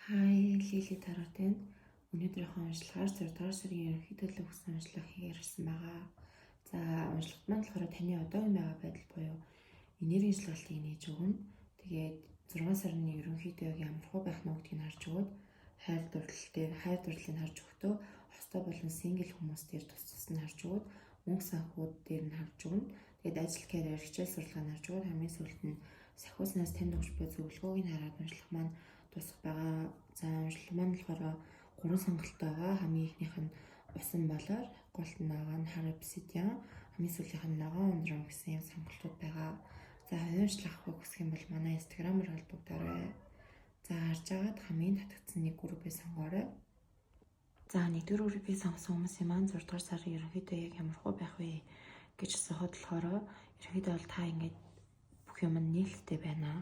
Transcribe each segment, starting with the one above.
Хай, Лили Тарот байна. Өнөөдрийнхөө уншлагаар 6 дугаар сарын ерөнхий төлөв өгсөн уншлага хийгэрсэн байгаа. За, уншлагт маань болохоор таны одоогийн байгаа байдал буюу энергийн шалгалтыг нээж өгнө. Тэгээд 6 сарын ерөнхийдөө яг ямар хуу байх нь гэдгийг харж өгөөд хайр дурлал дээр хайр дурлалыг харж өгөхдөө хостой болон single хүмүүс дээр тус тус нь харж өгөөд мөнгө санхүүд дээр нь харж өгнө. Тэгээд ажил, карьер, хичээл сурлагыг харж өгөөд хамгийн сүүлд нь сахиуснаас танд өгч буй зөвлөгөөг нь хараад уншлах маань дуусах байгаа. За, уншлах маань болохоор гурван сонголттой байгаа. Хамгийн эхнийх нь усан болоор, голт нь байгаа нь хар обсидиан, хамгийн сүүлийнх нь ногоон ундрам гэсэн юм сонголтууд байгаа. За, хувийн уншлах авахыг хүсэх юм бол манай инстаграмаар холбогдоорой. За, харж агаад хамгийн татагдсан нэг группийг сонгоорой. За, нэгдүгээр группийг сонгосон хүмүүсийн маань 6 дугаар сарын ерөнхийдөө яг ямар хуу байх вэ гэж асуухад болохоор ерөнхийдөө бол та ингээд бүх юм нь нээлттэй байна.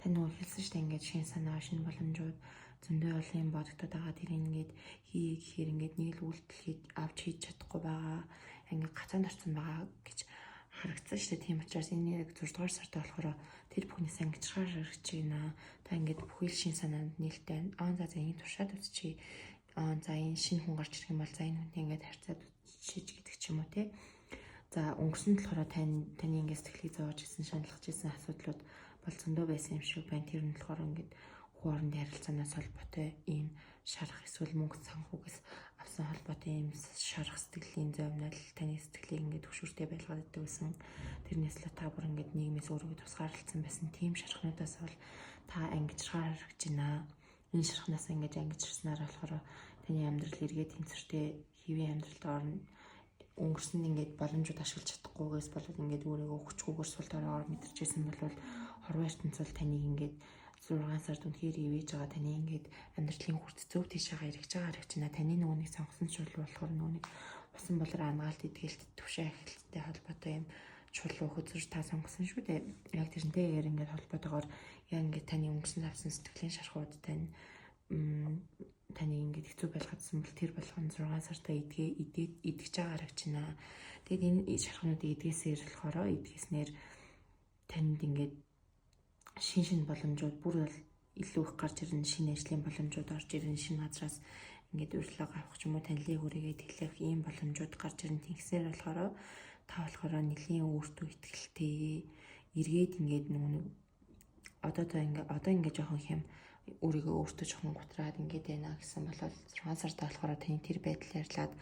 Та нөгөө хэлсэн шүү дээ, ингээд шинэ санаа, шинэ боломжууд зөндөө олон юм бодогдоод байгаа. Тэр ингээд хий гэхээр ингээд нэг л үйлдэл хийж авч хийж чадахгүй байгаа. Ингээд гацаанд орсон байгаа гэж харагдсан шүү дээ. Тийм учраас энэ яг 6 дугаар сард болохоор тэр бүхнээс ангижрахаар харагдаж байна. Та ингээд бүхэл шинэ санаанд нээлттэй байна. Аа, за, энийг туршаад үзчихье. Аа, за, энэ шинэ хүн гарч ирэх юм бол за, энэ хүнтэй ингээд харьцаад үзчихье гэдэг ч юм уу, те. За, өнгөрсөн болохоор таны ингээд сэтгэлийг зовоож исэн, шаналгаж исэн асуудлууд бол зөндөө байсан юм шиг байна. Тэр нь болохоор ингээд хүн орондын харилцаанаас холбоотой ийм шарах, эсвэл мөнгө санхүүгээс авсан холбоотой ийм шарах, сэтгэлийн зовнил таны сэтгэлийг ингээд хөшүүртэй байлгаад байдаг гэсэн. Тэрнээс л та бүр ингээд нийгмээс өөрийгөө тусгаарлалцсан байсан тийм шархнуудаас бол та ангижрахаар харагдаж байна. Энэ шархнаас ингээд ангижирснаар болохоор таны амьдрал эргээд тэнцвэртэй хэвийн амьдралд орно. Өнгөрсөн ингээд боломжууд ашиглаж чадахгүйгээс болоод ингээд өөрийгөө хүчгүйгээр сул дорой мэдэрч ирсэн бол хорвоо ертөнц бол таныг ингээд 6 сард үнэхээр ивэж байгаа, таны ингээд амьдралын хүрт зөв тийшээгээ эргэж байгаа харагч байна. Таны нөгөө нэг сонгосон чулуу болохоор нөгөө нэг усан болор ангаалт, идгэлт, төвшин ахилттай холбоотой юм чулуу хөзөр та сонгосон шүү дээ. Яг тэрнтэйгээр ингээд холбоотойгоор яг ингээд таны өнгөрсөн авсан сэтгэлийн шархууд тань таны ингээд хэцүү байлгадсан бол тэр болгон 6 сартаа идгээ идэж байгаа харагч байна. Тэгээд энэ шархнуудыг идгээсээр болохоор идгээснээр танд ингээд шин шин боломжууд бүр бол илүү их гарч ирнэ, шинэ ажлын боломжууд орж ирнэ, шинэ газраас ингээд урилга авах ч юм уу, танилын хүрээгээ тэлэх ийм боломжууд гарч ирнэ. Тэгсээр болохоор та болохоор нэлийн өөртөө ихтэй эргээд ингээд нөгөө нэг одоо та ингээд одоо ингээд жоохон хэм өөрийгөө өөртөө жоохон гутраад ингээд байна гэсэн бол 6 сард болохоор таны тэр байдал ярьлаад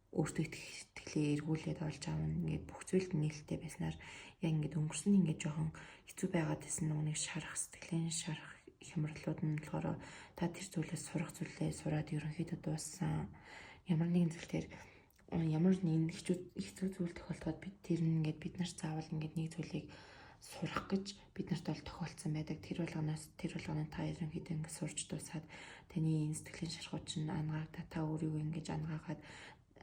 өөртөө итгэлээ эргүүлээд олж авна. Ингээд бүх зүйлд нээлттэй байснаар яг ингээд өнгөрсөн ингээд жоохон хэцүү байгаад байсан нөгөө нэг шарах, сэтгэлийн шарах хямралууд нь болохоор та тэр зүйлээс сурах зүйлээ сураад ерөнхийдөө дууссан. Ямар нэгэн зүйл дээр, ямар нэгэн хэцүү зүйл тохиолдоход бид тэр нь ингээд бид нар заавал ингээд нэг зүйлийг сурах гэж бид нарт бол тохиолдсон байдаг. Тэр болгоноос тэр болгоно та ерөнхийдөө ингээд сурч дуусаад таны энэ сэтгэлийн шархуу чинь ангаагдаа, та өөрийгөө ингэж ангаагаад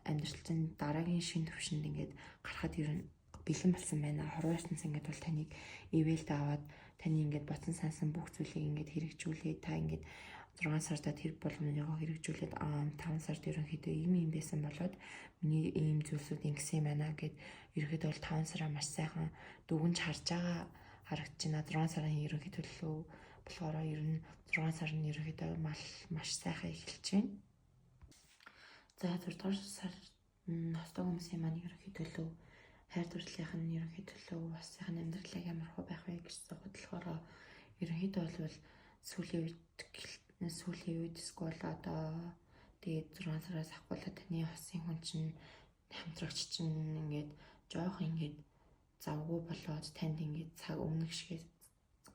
амьдрал чинь дараагийн шин төвшөнд ингээд гарахад ер нь бэлэн болсон байна. Хорвоо ертөнц ингээд бол таныг ивэлд аваад таны ингээд бодсон сансан бүх зүйлийг ингээд хэрэгжүүлээд, та ингээд 6 сарда тэр болгоныг хэрэгжүүлээд, 5 сард ерөнхийдөө ийм юм байсан болоод миний ийм зүйлсүүд ингэсэн юм байна гэд ерөнхийдөө бол 5 сараа маш сайхан дүгнж харж байгаа харагдаж байна. 6 сарын ерөнхий төлөв болохоор ер нь 6 сар нь ерөнхийдөө маш сайхан эхэлж байна. За, 6 дугаар сар хостой хүмүүсийн маань ерөнхий төлөв, хайр дурлалынх нь ерөнхий төлөв, бас сайхан амьдралыг ямар хуу байх вэ гэж асуухад болохоор ерөнхийдөө бол сүүлийн үед эсвэл одоо тэгээд 6 сараас авахгүйла таны хосын хүн чинь, хамтрагч чинь ингээд жоох ингээд завгүй болоод танд ингээд цаг өмнөх шиг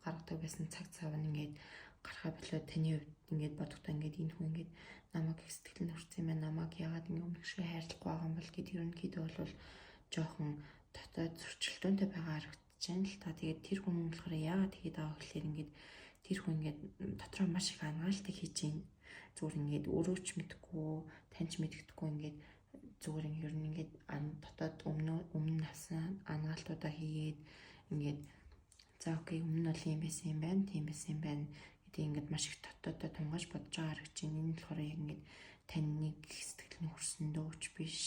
гаргадаг байсан цаг цав нь ингээд гарахаа болоод таны хувьд ингээд бодохдоо ингээд энэ хүн ингээд намайг их сэтгэл нь хүрсэн юм байна, намайг яагаад ингээд өмнөх шиг хайрлахгүй байгаа юм бол гэд ерөнхийдөө бол жоохон дотоод зөрчилдөөнтэй байгаа харагдаж байна л та. Тэгээд тэр хүн болохоор яагаад тэгээд байгаа гэхлээр ингээд тэр хүн ингээд дотроо маш их ангаалтыг хийж байна. Зүгээр ингээд өөрөө ч мэдэхгүй, тань ч мэддэхгүй ингээд зүгээр ингээд ер нь ингээд дотоод өмнө авсан ангаалтуудаа хийгээд ингээд за, okay, өмнө нь бол юм байсан юм байна, тийм байсан юм байна гэдэг ингээд маш их дотоодоо тунгааж бодож байгаа харагдаж байна. Энэ нь болохоор яг ингээд таныг сэтгэл нь хүрсэн дөөч биш.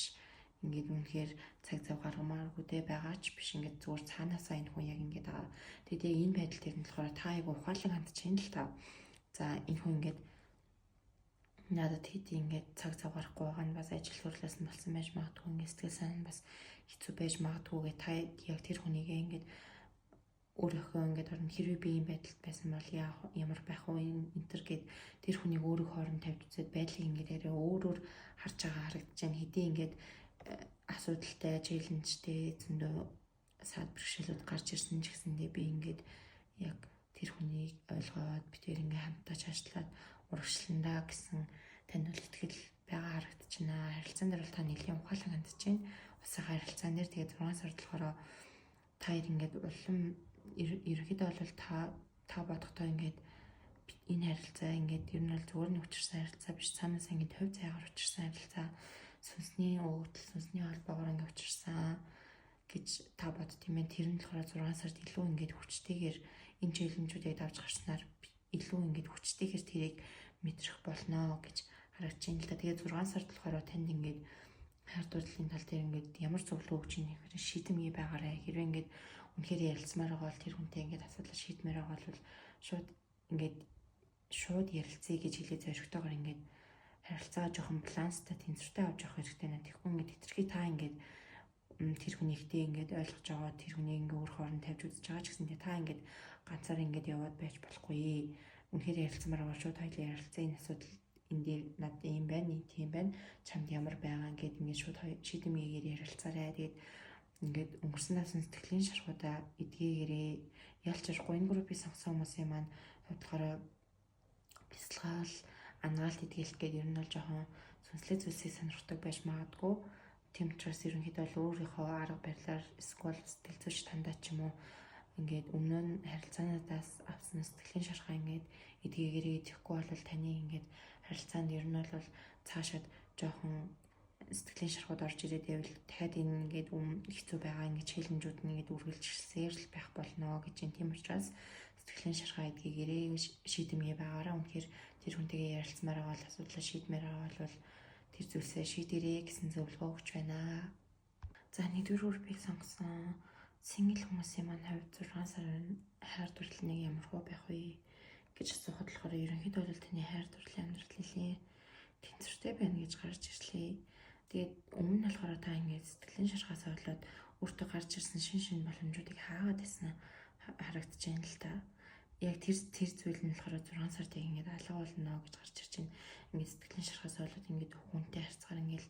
Ингээд үнэхээр цаг зав гаргамааргүй дээ байгаа ч биш, ингээд зүгээр цаанаасаа энэ хүн яг ингээд байгаа. Тэгээд яг энэ байдал дээр нь болохоор та айгу ухаалаг хандж байна л та. За, энэ хүн ингээд Надад хэд ингээд цаг зав гарахгүй байгаа нь бас ажил хөрлөөс нь болсон байж магадгүй, ингээд сэтгэл санаа нь бас хэцүү байж магадгүй гэ та яг тэр хүнийгээ ингээд өөрийнхөө ингээд орно хэрвээ би ийм байдалд байсан бол ямар байх вэ энэ төр гээд тэр хүнийг өөрөө хооронд тавьж үзээд байдлыг ингээд арай өөрөөр харж байгаа харагдаж байна. Хэдий ингээд асуудалтай, challenge-тэй зөндөө саад бэрхшээлүүд гарч ирсэн ч гэсэндээ би ингээд яг тэр хүнийг ойлгоод бид хоёр ингээд хамтдаа чаашлаад урагшландаа гэсэн танд бол итгэл байгаа харагдаж байна. Харилцаан дээр бол та нэлийн ухаалаг хандж байна. Усынхаа харилцаан дээр тэгээд 6 сард болохоор та хоёр ингээд улам ерөнхийдөө бол та бодохдоо ингээд энэ харилцаа ингээд ер нь бол зүгээр нь учирсан харилцаа биш, цаанаас ингээд хувь заяагаар учирсан харилцаа, сүнсний өгөгдөл, сүнсний холбоогоор ингээд учирсан гэж та бодд юм байна. Тэр нь болохоор 6 сард илүү ингээд хүчтэйгээр энэ challenge-үүдийг давж гарснаар илүү ингээд хүчтэйгээр тэрийг мэдрэх болно гэж харагдаж байна л да. Тэгээд 6 сард болохоор танд ингээд хайр дурлалын тал дээр ингээд ямар зөвлөгөө өгч ийн гэхээр шийдэмгий байгаарай. Хэрвээ ингээд үнэхээр ярилцмаар байгаа бол тэр хүнтэй ингээд асуудал шийдмээр байгаа бол шууд ингээд шууд ярилцъя гэж хэлээ, зоригтойгоор ингээд харилцаа жоохон баланстай, тэнцвэртэй авч явах хэрэгтэй нэ. Тэгэхгүй ингээд хэтэрхий та ингээд тэр хүнийхтэй ингээд ойлгож байгаа, тэр хүнийг ингээд өөр хооронд тавьж үзэж байгаа ч гэсэн та ингээд ганцаар ингээд яваад байж болохгүй. Үнэхээр ярилцмаар байгаа шууд хоёулаа ярилцаа, энэ асуудал энэ дээр над ийм байна, тийм байна, чамд ямар байгаа ингээд ингээд шууд шийдэмгийгээр ярилцаарай. Тэгээд ингээд өнгөрсөн давсан сэтгэлийн шархуудаа эдгээгээрээ. Ялч аргагүй энэ группийг сонгосон хүмүүсийн маань хувьд болохоор бясалгал, анагаалт, эдгэлт гэдэг ер нь бол жоохон сүнслэг зүйлсийг сонирхдаг байж магадгүй. Тийм учраас ерөнхийдөө бол өөрийнхөө арга барилаар эсвэл сэтгэл зүйч тандаа ч юм уу ингээд өмнө нь харилцаанаас авсан сэтгэлийн шархаа ингээд эдгээгээрээ, идэхгүй бол таны ингээд харилцаанд ер нь бол цаашаад жоохон сэтгэлийн шархууд орж ирээд байвал дахиад энэ ингээд хэцүү байгаа ингээд challenge-үүд нь ингээд үргэлжлсээр л байх болно гэж юм. Тийм учраас сэтгэлийн шархаа эдгээгээрээ, шийдэмгий байгаараа. Үнэхээр тэр хүнтэйгээ ярилцмаар байгаа бол, асуудлаа шийдмээр байгаа бол тэр зүйлсээ шийдэрэй гэсэн зөвлөгөө өгч байна. За, нэгдүгээр группийг сонгосон single хүмүүсийн маань хувьд 6 сарын хайр дурлал нэг ямар хуу байх вэ гэж асуухад болохоор ерөнхийдөө бол таны хайр дурлалын амьдрал нэлээн тэнцвэртэй байна гэж гарч ирлээ. Тэгээд өмнө нь болохоор та ингээд сэтгэлийн шархаас болоод өөртөө гарч ирсэн шин шин боломжуудыг хаагаад байсан харагдаж байна л та. Яг тэр тэр зүйл нь болохоор 6 сард яг ингээд алга болно гэж гарч ирж байна. Ингээд сэтгэлийн шархаас болоод ингээд хүнтэй харьцахаар ингээд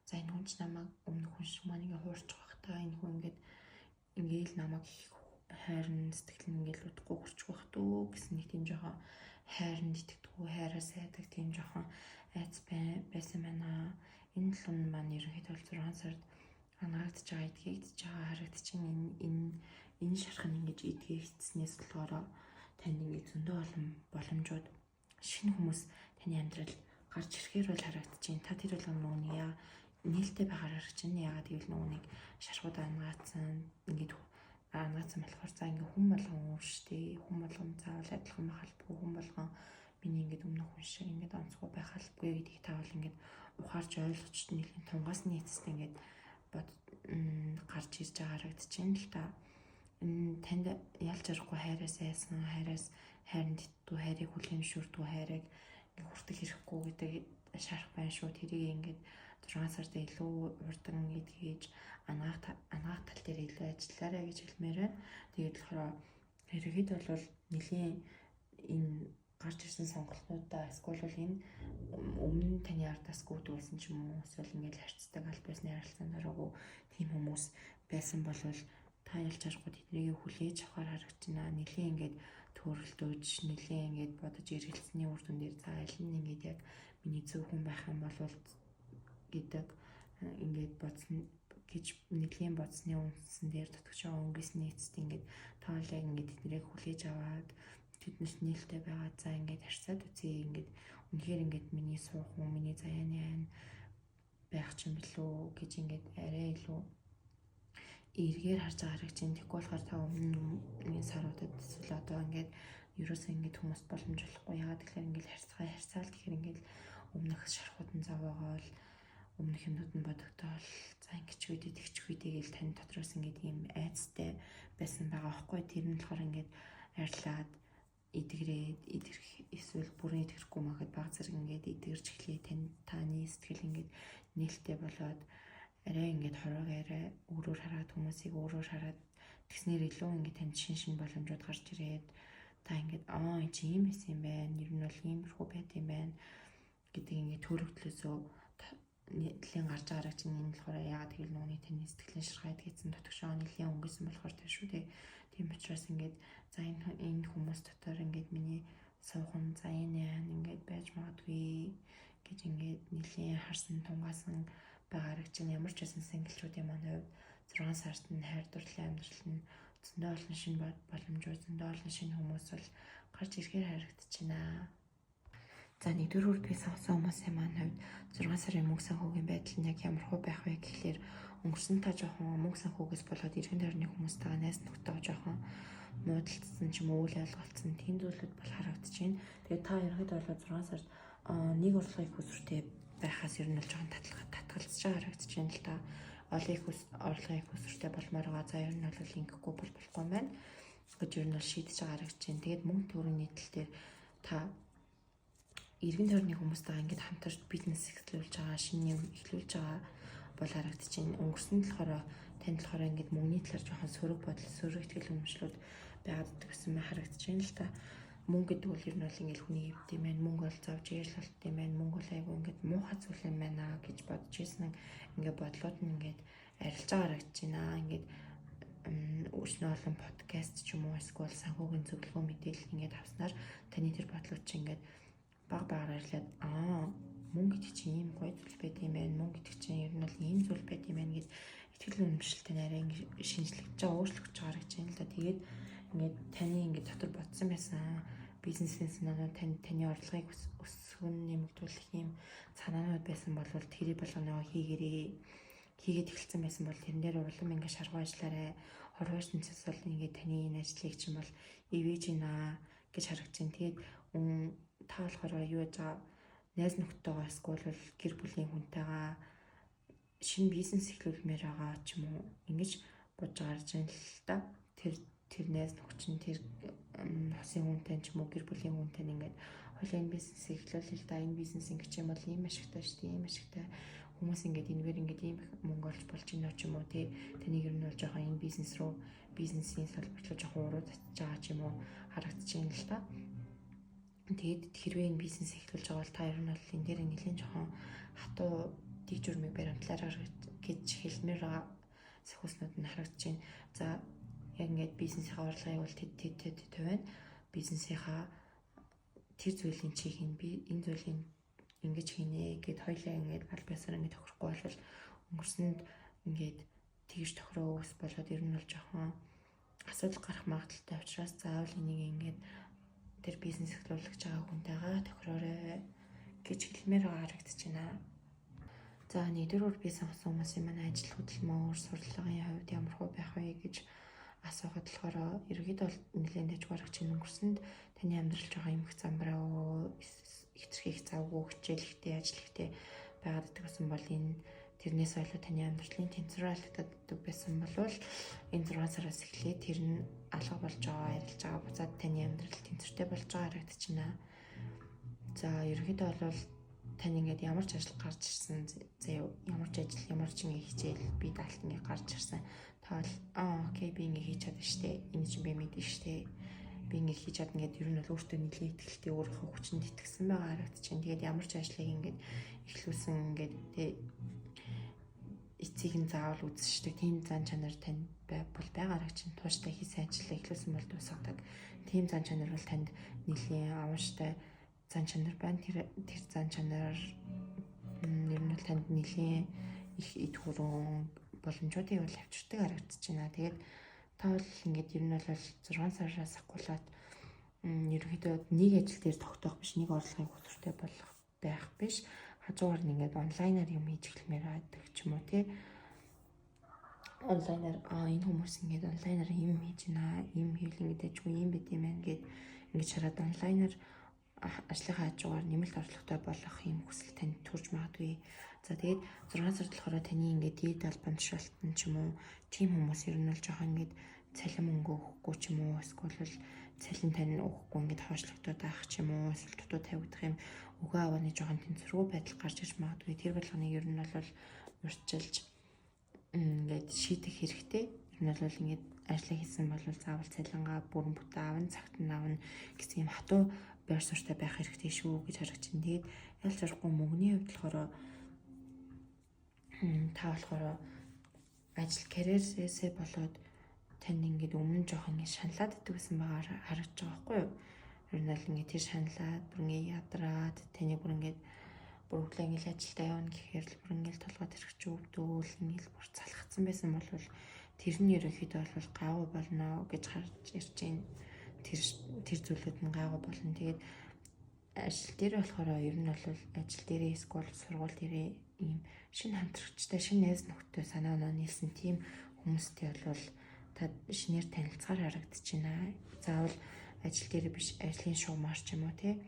за энэ хүн ч намайг өмнөх хүн шиг маань ингээд хуурчих бах та, энэ хүн ингээд ингээл намайг хайрн сэтгэл нь ингээл удахгүй хүрчих бах дөө гэсэн нэг тийм жоохон хайранд итгэдэггүй, хайраас айдаг тийм жоохон айц байсан байна. Энэ тал нь маань ерөнхийдөө 6 сард анагаагдж байгаа, эдгээгдэж байгаа харагдаж байна. Энэ энэ энэ шарх нь ингэж эдгээгдснээс болохоор танд ингэж зөндөө олон боломжууд, шинэ хүмүүс таны амьдралд гарч ирэхээр бол харагдаж байна. Та тэр болгоно нөгөө яа нээлттэй байгаар харагдаж байна. Яагаад гэвэл нөгөө нэг шархууд анагаацсан, ингээд анагаацсан болохоор за ингээ хүн болгон өөр штэ. Хүн болгон заавал адилхан байх албагүй, хүн болгон миний ингээд өмнөх хүн шиг ингээд онцгой байх албагүй гэдгийг та бол ингээд ухаарч ойлгож нэлийн тунгаас нь эцэст ингээд бод гарч ирж байгаа харагдаж байна л та. Энэ танд ялж аргагүй хайраас айсан, хайраас хайранд итгэдэггүй, хайрыг хүлээн зөвшөөрдөггүй, хайрыг ингээд хүртэх хэрэггүй гэдэг шарх байна шүү. Тэрийг ингээд 6 сард илүү хурдан эдгэж анагаах тал дээр илүү ажиллаарай гэж хэлмээр байна. Тэгээд болохоор ерөнхийдөө бол нэлийн энэ гарч ирсэн сонголтуудаа эсвэл бол энэ өмнө таны ардаас гүйдэг байсан ч юм уу, эсвэл ингээд харьцдаг аль байсны харилцаанд ороогүй тийм хүмүүс байсан бол та ялж харахгүй тэднийг хүлээж авахар харагдаж байна. Нэлийн ингээд төөрөлдөөж, нэлийн ингээд бодож эргэлзсэний үр дүн дээр за аль нь ингээд яг миний зөв хүн байх юм бол гэдэг ингээд бодсон гэж нэлийн бодсны үндсэн дээр дутагч байгаа өнгөсний эцэст ингээд та бол яг ингээд тэднийг хүлээж аваад тэднэрт нээлттэй байгаа. За ингээд харьцаад үзье. Ингээд үнэхээр ингээд миний суух хүн, миний заяаны айн байх ч юм билүү гэж ингээд арай илүү эргээр харж байгаа харагч юм. Тэгэхгүй болохоор та өмнө саруудад эсвэл одоо ингээд ерөөсөө ингээд хүмүүст боломж олохгүй. Яагаад гэхээр ингээд харьцаа харьцаал тэгэхээр ингээд өмнөх шархууд нь зовоогоол, өмнөх юмнууд нь бодогдоол, за ингэчгүй дээ, тэгчгүй дээ гэл тань дотроос ингээд ийм айцтай байсан байгаа байхгүй. Тэр нь болохоор ингээд арилаад эдгэрээд, эдгэрэх эсвэл бүрэн эдгэрэхгүй махад баг зэрэг ингээд эдгэрч эхлэе. Таны сэтгэл ингээд нээлттэй болоод арай ингээд хорвоог арай өөрөөр хараад, хүмүүсийг өөрөөр хараад тэгснээр илүү ингээд танд шин боломжууд гарч ирээд та ингээд энэ чи ийм байсан юм байна. Ер нь бол иймэрхүү байт юм байна гэдэг ингээд төрөгдлөөсөө нэлийн гарч байгаа чинь энэ болохоор яагаад гэвэл нүуний таны сэтгэлийн шархайд хийсэн дотгошоо нэлийн өнгөсөн болохоор тэр шүү дээ. Тийм учраас ингээд за энэ хүмүүс дотор ингээд миний суухан за энэ яан ингээд байж магадгүй гэж ингээд нэлийн харсан тунгаасан байгаа харагч чинь. Ямар ч байсан single-чуудын маань хувьд 6 сард нь хайр дурлалын амьдрал нь зөндөө олон шинэ боломжууд, зөндөө олон шинэ хүмүүс бол гарч ирэхээр харагдаж байна. За, нэгдүгээр үрдгийг сонгосон хүмүүсийн маань хувьд 6 сарын мөнгө санхүүгийн байдал нь яг ямархуу байх вэ гэхлээр өнгөрсөн та жоохон мөнгө санхүүгээс болоод эргэн тойрны хүмүүстэйгээ найз нөхдөйгөө жоохон муудалцсан ч юм уу, үл ойлголцсон тийм зүйлүүд бол харагдаж байна. Тэгээд та ерөнхийдөө бол 6 сард нэг орлогын их усүртэй байхаас ер нь бол жоохон татгалзаж байгаа харагдаж байна л да. Олон их орлогын их усүртэй болмоор байгаа. За, ер нь бол ингэхгүй бол болохгүй юм байна гэж ер нь бол шийдэж байгаа харагдаж байна. Тэгээд мөнгө төгрөгийн тал дээр та эргэн тойрны хүмүүстэйгээ ингээд хамтарч бизнес эхлүүлж байгаа, шинэ юм эхлүүлж байгаа бол харагдаж байна. Өнгөрсөн болохоор танд болохоор ингээд мөнгөний талаар жоохон сөрөг бодол, сөрөг итгэл үнэмшлүүд байгаад гэсэн мэн харагдаж байна л та. Мөнгө гэдэг бол ер нь бол ингээд хүний эвд юм байна. Мөнгө бол зовж ээрл болт юм байна. Мөнгө бол айгүй ингээд муухай зүйл юм байна гэж бодож ирсэн ингээд бодлууд нь ингээд арилж байгаа харагдаж байна. Ингээд өчнөө олон подкаст ч юм уу эсвэл санхүүгийн зөвлөгөө мэдээлэл ингээд авснаар таны тэр бодлууд чинь ингээд баг багаар арилаад мөнгө гэдэг чинь ийм гоё зүйл байд юм байна. Мөнгө гэдэг чинь ер нь бол ийм зүйл байд юм байна гэж итгэл үнэмшилтэй арай ингэ шинжлэгдэж байгаа, өөрчлөгдөж байгаа гэж байна л да. Тэгээд ингээд таны ингээд дотор бодсон байсан бизнесийн санаанууд, таны орлогыг өсгөн нэмэгдүүлэх юм санаанууд байсан бол тэрийг болгоноо хийгэрээ. Хийгээд эхэлсэн байсан бол тэрэн дээр улам ингээд шаргуу ажиллаарай. Хорвоо ертөнцөөс бол ингээд таны энэ ажлыг чинь бол ивэж гинэ гэж харагдаж байна. Тэгээд та болохоор юу яаж байгаа, найз нөхдөдтэйгээ эсвэл гэр бүлийн хүнтэйгээ шинэ бизнес эхлүүлмээр байгаа ч юм уу ингэж бодож гарч байна л да. Тэр найз нөхөд чинь тэр хосын хүнтэй ч юм уу, гэр бүлийн хүнтэй ингээд хойлоо энэ бизнес эхлүүлээ л да, энэ бизнес ингэж юм бол ийм ашигтай шүү дээ, ийм ашигтай, хүмүүс ингээд энэгээр ингээд ийм мөнгө олж болж байна ч юм уу тий. Тэнийг ер нь бол жоохон энэ бизнес руу, бизнесийн салбар руу жоохон уруу татж байгаа ч юм уу харагдаж байна л да. Тэгээд хэрвээ энэ бизнес эхлүүлж байгаа бол та ер нь бол энэ дээр нэлийн жоохон хатуу дэг журмыг баримтлаарай гэж хэлмээр байгаа сахиуснууд нь харагдаж байна. За, яг ингээд бизнесийнхаа орлогыг бол тэд тэд тэд байна. Бизнесийнхаа тэр зүйлийн чи хийн, би энэ зүйлийг ингэж хийнэ гэд хоёлаа ингээд аль биесээр ингээд тохирохгүй бол өнгөрсөнд ингээд тэгж тохироо ус болоод ер нь бол жоохон асуудал гарах магадлалтай учраас заавал энийг ингээд тэр бизнес эхлүүлж байгаа хүнтэйгээ тохироорой гэж хэлмээр байгаа харагдаж байна. За, нэгдүгээр би сонгосон хүмүүсийн манай ажил хөдөлмөр, сурлагын хувьд ямархуу байх вэ гэж асуухад болохоор ерөнхийдөө бол нэлээд дэж гарах чинь өнгөрсөнд таны амьдрал жоохон эмх замбраа, хэтэрхий их завгүй, хичээлхтэй, ажиллахтай байгаад байсан бол энэ тэрнээс ойлоо таны амьдралын тэнцвэр алдагддаг байсан болвол энэ 6 сараас эхлээд тэр нь алга болж байгаа, арилж байгаа, буцаад таны амьдрал тэнцвэртэй болж байгаа харагдаж байна. За, ерөнхийдөө бол тань ингээд ямар ч ажил гарч ирсэн заяа, ямар ч ажил, ямар ч ингэ хичээл би даалт ингэ гарч ирсэн. Та бол окей, би ингэ хийж чадна штэ. Энэ чинь би мэднэ штэ. Би ингэ хийж чадна гэдээ ер нь бол өөртөө нэлээд итгэлтэй, өөрийнхөө хүчинд итгэсэн байгаа харагдаж байна. Тэгээд ямар ч ажлыг ингээд эхлүүлсэн ингээд тэ эцийг нь заавал үзсэн штэ. Тийм зан чанар танд бол байгаа харагдаж байна. Тууштай хийсэн ажлаа эхлүүлсэн бол дуусгадаг. Тийм зан чанар бол танд нэлээд аванштай зан чанар байна. Тэр зан чанар ер нь бол танд нэлээд их эд хөрөн боломжуудыг бол авчирдаг харагдаж байна. Тэгээд та бол ингээд ер нь бол 6 сараас ахгуулаад ерөнхийдөө нэг ажил дээр тогтоох биш, нэг орлогын хөтөлбөртэй болох байх биш. Хажуугаар нь ингээд онлайнаар юм хийж эхлэмээр байдаг ч юм уу тий. Онлайнаар энэ хүмүүс ингээд онлайнаар юм хийж байна. Ийм хийвэл ингээд ажгүй юм байт юм байна гэд ингээд шараад онлайнаар ажлынхаа хажуугаар нэмэлт орлоготой болох юм хүсэл танд төрж магадгүй. За, тэгээд 6 сард болохоор таны ингээд дээд албан тушаалтан ч юм уу тийм хүмүүс ер нь бол жоохон ингээд цалин мөнгө өгөхгүй ч юм уу эсвэл цалин тань өгөхгүй ингээд хойшлогдоод байх ч юм уу, эсвэл дутуу тавигдах юм өгөө авааны жоохон тэнцвэргүй байдал гарч ирж магадгүй. Тэр болгоныг ер нь бол урьдчилж ингээд шийдэх хэрэгтэй. Ер нь бол ингээд ажлаа хийсэн бол заавал цалингаа бүрэн бүтэн авна, цагт нь авна гэсэн юм хатуу байр суурьтай байх хэрэгтэй шүү гэж харагч чинь. Тэгээд ялж аргагүй мөнгөний хувьд болохоор та болохоор ажил карьерээсээ болоод танд ингээд өмнө жоох ингээд шаналаад идэг гэсэн байгаа харагдаж байгаа байхгүй юу? Ер нь л ингээд тэр шаналаад бүр ингээд ядраад таны бүр ингээд бүр өглөө ингээд ажилдаа явна гэхээр л бүр ингээд толгой тэрхэж өвдөөл ингээд бүр залхацсан байсан бол тэр нь ерөнхийдөө бол гайгүй болно гэж харж ирж байна. Тэр зүйлүүд нь гайгүй болно. Тэгээд ажил дээр болохоор ер нь бол ажил дээрээ эсвэл сургууль дээрээ ийм шинэ хамтрагчтай, шинэ найз нөхдөд санаа оноо нийлсэн тийм хүмүүстэй бол та шинээр танилцахаар харагдаж байна. Заавал ажил дээр биш, ажлын шугамар ч юм уу те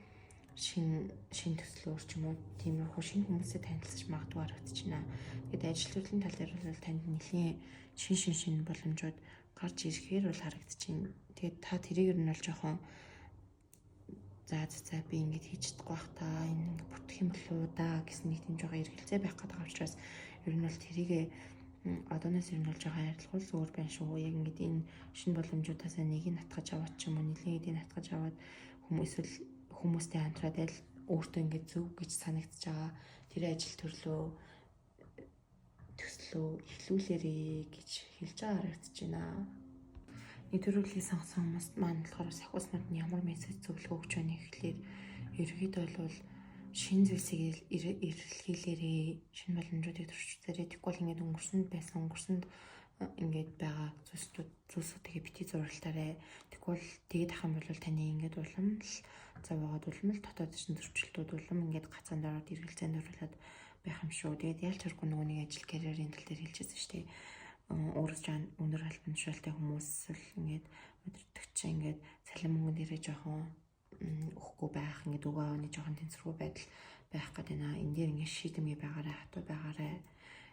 шин төслөөр ч юм уу тиймэрхүү шинэ хүмүүстэй танилцаж магадгүй харагдаж байна. Тэгээд ажил төрлийн тал дээр бол танд нэлийн шин боломжууд гарч ирэхээр бол харагдаж байна. Тэгээд та тэрийг ер нь бол жоохон за би ингэж хийж чадахгүй бах та энэ ингэ бүтэх юм болоо да гэсэн нэг тийм жоохон эргэлзээ байх гэдэг учраас ер нь бол тэрийг одооноос ер нь бол жоохон арилгуул зүгээр байна шүү. Яг ингэж энэ шинэ боломжуудаас нэг нь татгаж аваад ч юм уу нэлийн эдийг татгаж аваад эсвэл хүмүүстэй хамтраад аль өөртөө ингэ зөв гэж санагдаж байгаа тэр ажил төрлөө төслөө эхлүүлээрэй гэж хэлж байгаа харагдаж байна. Нэгдүгээр сонгосон хүмүүст маань болохоор сахиуснууд нь ямар мессеж зөвлөгөө өгч байна гэхлээр ерөнхийдөө бол шинэ зүйлсийг эрэлхийлээрэй, шинэ боломжуудыг туршицаарай. Тэгэхгүй бол ингээд өнгөрсөнд байсан, өнгөрсөнд ингээд байгаа зүйлсүүдийг бити зурлалтаарай. Тэгэхгүй бол тэгээд ах юм бол таны ингээд улам л зовоогоод улам л дотоод чинь зөрчилтүүд улам ингээд гацаанд ороод эргэлзээнд оруулаад байх юм шүү. Тэгээд ялч харахгүй нөгөө нэг ажил карьерийн тал дээр хэлжсэн шүү дээ. Өөрөөс жаа өндөр албан тушаалтай хүмүүс л ингээд удирдагч ингээд цалин мөнгөн дээрээ жоохон өгөхгүй байх, ингээд өгөө авааны жоохон тэнцвэргүй байдал байх гэдэг байна. Энэ дээр ингээд шийдэмгий байгаарай, хатуу байгаарай.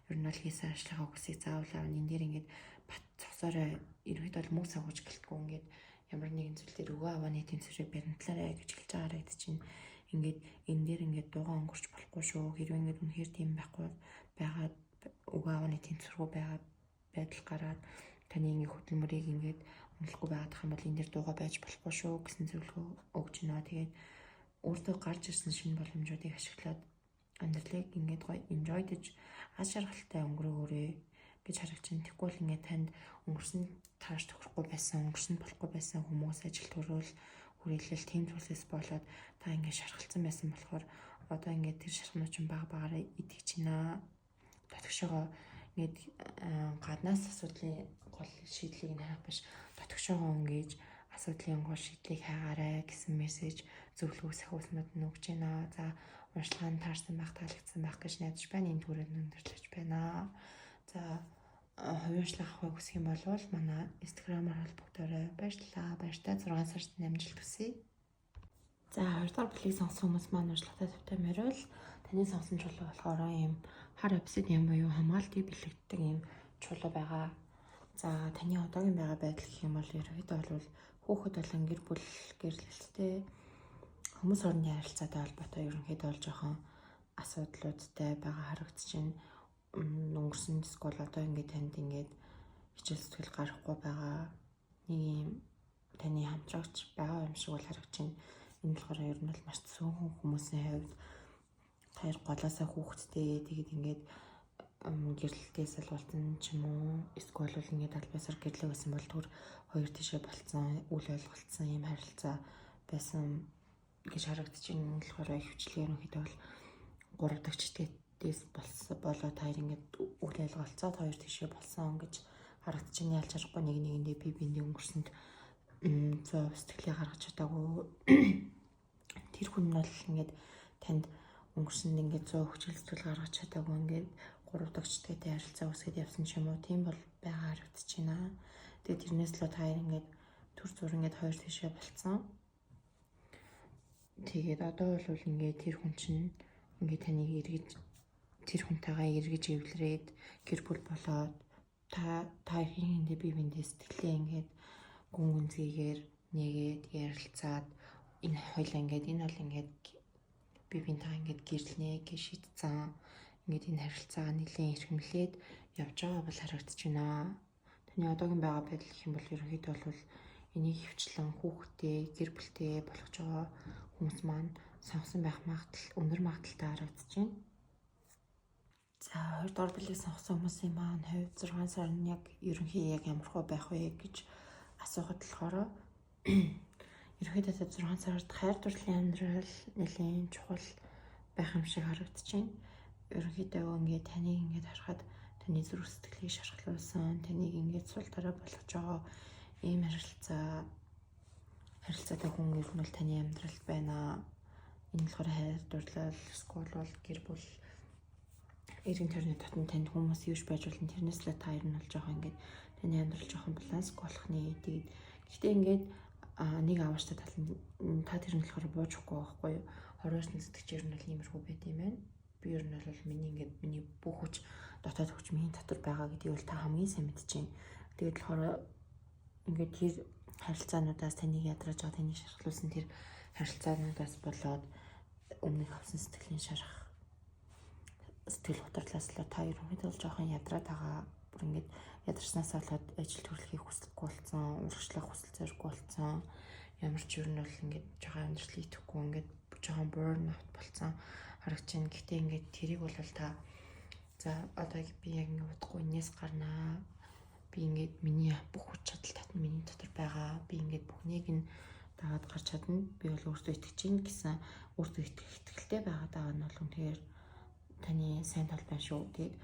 Ер нь бол хийсэн ажлынхаа үгсийг заавал аавна. Энэ дээр ингээд бат цосоорой, ерөнхийдөө бол мөнгө савгаж гэлтгүй ингээд ямар нэгэн зүйл дээр өгөө авааны тэнцвэрийг баримтлаарай гэж хэлж байгаа харагдаж байна. Ингээд энэ дээр ингээд дуугаа өнгөрч болохгүй шүү. Хэрвээ ингээд үнэхээр тийм байхгүй байгаад өгөө авааны тэнцвэргүй байгаа байдал гараад таны ингээд хөдөлмөрийг ингээд үнэлэхгүй байгаад юм бол энэ дэр дуугаа байж болохгүй шүү гэсэн зөвлөгөө өгч байна. Тэгээд өөртөө гарч ирсэн шинэ боломжуудыг ашиглаад амьдралыг ингээд гоё enjoy-дэж аз жаргалтай өнгөрөөгөөрэй гэж харагч байна. Тэгэхгүй бол ингээд танд өнгөрсөн тааш тохирохгүй байсан, өнгөрсөнд болохгүй байсан хүмүүс ажил төрөл хүрээлэл тийм зүйлсээс болоод та ингээд шархалцсан байсан болохоор одоо ингээд тэр шархнууд чинь баг багаараа идэж байна. Дотгошоогоо ингээд гаднаас асуудлын гол шийдлийг нь хайх биш, дотгошоогоо ингэж асуудлын гол шийдлийг хайгаарай гэсэн мессеж зөвлөгөө сахиуснууд нь өгч байна. За уншилгаа нь таарсан байх, таалагдсан байх гэж найдаж байна. Энэ түрээд өндөрлөж байна. За хувийн уншлага авахыг хүсэх юм бол манай Instagram-аар холбогдоорой. Баярлалаа. Баяртай 6 сард амжилт хүсье. За 2 дугаар бүлгийг сонгосон хүмүүс маань уншлагатай тавтай морил. Таны сонгосон чулуу болохоор ийм хар обсидиан буюу хамгаалтыг бэлэгддэг ийм чулуу байгаа. За таны одоогийн байгаа байдал гэх юм бол ерөнхийдөө бол хүүхэд болон гэр бүл гэрлэлттэй хүмүүс хоорондын харилцаатай холбоотой ерөнхийдөө бол жоохон асуудлуудтай байгаа харагдаж байна. Өнгөрсөн эсвэл одоо ингээд танд ингээд хичээл зүтгэл гарахгүй байгаа нэг юм таны хамтрагч байгаа юм шиг бол харагдаж байна. Энэ болохоор ер нь бол маш цөөхөн хүмүүсийн хувьд хоёр голоосоо хүүхэдтэй тэгээд ингээд гэрлэлтээ салгуулсан ч юм уу эсвэл бол ингээд аль биесээр гэрлэг байсан бол түр хоёр тишээ болцсон үл ойлголцсон юм харилцаа байсан гэж харагдаж байна. Энэ болохоор ихэвчлэн ерөнхийдөө бол гурав дахь чигтээс болсон болоо та хоёр ингээд үл ойлголцоод хоёр тишээ болсон гэж харагдаж байна. Ялч харахгүй нэг нэгэндээ бие биендээ өнгөрсөнд 100% сэтгэлээ гаргаж чадаагүй. Тэр хүн нь бол ингээд танд өнгөрсөнд ингээд 100% хүчил сэтгэл гаргаж чадаагүй ингээд гурав дахь чигтээ харилцаа үүсгээд явсан ч юм уу тийм бол байгаа харагдаж байна. Тэгээд тэрнээс л та хоёр ингээд төр зур ингээд хоёр тишээ болцсон. Тэгээд одоо бол ингээд тэр хүн чинь ингээд таныг эргэж тэр хүнтэйгээ эргэж эвлэрээд гэр бүл болоод та хин хиндэ бие биендээ сэтгэлээ ингээд гүн гүнзгийгээр нэгээд ярилцаад энэ хоёлаа ингээд энэ бол ингээд би бинтаа ингээд гэрлэнэ гэж шийдсэн. Ингээд энэ харилцаа нэлээд эрхэмлээд явж байгаа бол харагдаж байна. Таны одоогийн байгаа байдал гэх юм бол ерөнхийдөө бол энийг хөвчлэн хүүхдээ, гэр бүлтэй болгож байгаа хүмүүс маань сонгосон байх магадлал өндөр магадлалтай харагдаж байна. За, 2 дугаар бүлгийг сонгосон хүмүүсийн маань хувьд 6 сар нь яг ерөнхий яг ямар хөө байх вэ гэж асуухад болохоор ерөнхийдөө 6 сард хайр дурлалын амьдрал нэлээд чухал байх юм шиг харагдаж байна. Ерөнхийдөө ингээд таныг ингээд харахад таны зүрх сэтгэлийг шархлуулсан, таныг ингээд сул дараа болгож байгаа ийм харилцаатай хүн ер нь бол таны амьдралд байна. Энэ болохоор хайр дурлал, эсвэл бол гэр бүл, эргэн тойрны дотн танд хүмүүс юуш байж болно. Тэрнээс л та ер нь бол жоохон ингээд таны амьдрал жоохон балансгүй болох нэ. Тэгээд гэхдээ ингээд нэг аваачтай тал нь та тэр нь болохоор бууж өгөхгүй байхгүй юу? 29 зүтгэж ер нь бол иймэрхүү байт юм байна. Би ер нь бол миний ингээд миний бүх хүч, дотоод хүч миний дотор байгаа гэдгийг бол та хамгийн сайн мэдэж байна. Тэгээд болохоор ингээд тэр харилцаануудаас таныг ядрааж байгаа, таныг шархлуулсан тэр харилцаануудаас болоод өмнөх авсан сэтгэлийн шарах, сэтгэл готрлоос л та ерөнхийдөө бол жоохон ядраад байгаа. Бүр ингээд ядарснаас болоод ажил төрөлхийг хүсэлгүй болсон, урагшлах хүсэл зориггүй болсон. Ямар ч ер нь бол ингээд жоохон амьдрал идэхгүй, ингээд жоохон burn out болсон харагч байна. Гэхдээ ингээд тэрийг бол та за одоо би яг ингээд удахгүй энэс гарнаа. Би ингээд миний бүх хүч чадал татна миний дотор байгаа. Би ингээд бүхнийг нь дагаад гарч чадна. Би бол өөртөө итгэж чинь гэсэн өөртөө итгэх итгэлтэй байгаа даа нь бол үнэхээр таны сайн тал байна шүү. Тэгээд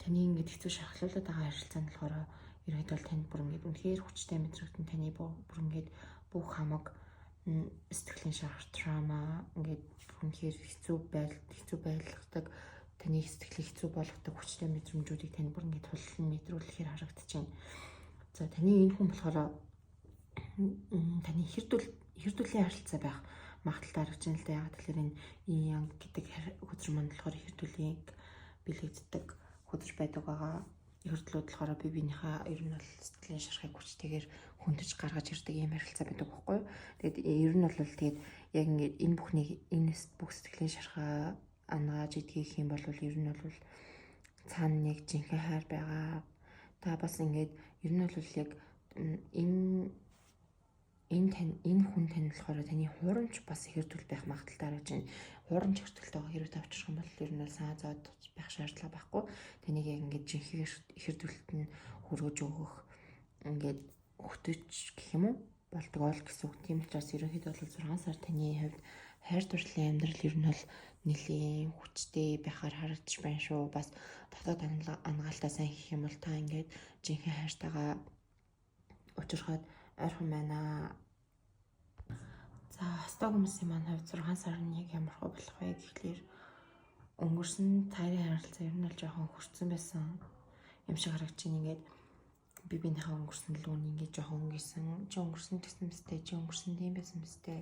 таны ингээд хэцүү шархлуулаад байгаа харилцаа нь болохоор ерөнхийдөө бол танд бүр ингээд үнэхээр хүчтэй мэдрэгдэн, таны бүр ингээд бүх хамаг сэтгэлийн шарх, trauma, ингээд үнэхээр хэцүү байдал, хэцүү байлгадаг, таны сэтгэлийг хэцүү болгодог хүчтэй мэдрэмжүүдийг тань бүр ингээд туллан мэдрүүлэхээр харагдаж байна. За, таны энэ хүн болохоор таны хэр дүлийн харилцаа байх магадлалтай харагдаж байна л да. Яг тэгэхээр энэ инь янг гэдэг хөзөр маань болохоор хэр дүлийг бэлэгддэг хөзөр байдаг байгаа. Хөрдлүүд болохоор бие биенийхээ ер нь бол сэтгэлийн шарахыг хүчтэйгээр хөндөж гаргаж ирдэг ийм харилцаа байдаг байхгүй юу. Тэгээд ер нь бол тэгээд яг ингээд энэ бүхнийг, энэ бүх сэтгэлийн шархаа ангааж идгийх юм бол ер нь бол цаана нэг жинхэнэ хайр байгаа. Та бас ингээд ер нь бол яг энэ энэ тань энэ хүн тань болохоор таны хуурамч бас ихэр төл байх магадлалтай харагдаж байна. Хуурамч ихэр төлтэйгээ хэрвээ тавчрах юм бол ер нь бол санаа зовоод байх шаардлага байхгүй. Таныг яг ингээд жинхэнэ ихэр төлөлт нь хүргэж өгөх ингээд өгтөж гэх юм уу болдгоо л гэсэн үг. Тийм учраас ерөнхийдөө бол 6 сар таны хувьд хайр дурлалын амьдрал ер нь бол нэлийн хүчтэй байхаар харагдаж байна шүү. Бас дотоод ангаалтаа сайн хийх юм бол та ингээд жинхэнэ хайртайгаа учрахад ойрхон байна. За, хостой хүмүүсийн маань хувьд 6 сарын яг ямар хөө болох вэ гэхлээр өнгөрсөн тарын харилцаа ер нь бол жоохон хөрцөн байсан юм шиг харагдаж байна. Ингээд би биенийхээ өнгөрсөн лүүн ингээд жоохон өнгөсөн. Чи өнгөрсөн гэсэн мэстэй, чи өнгөрсөн тийм байсан мэстэй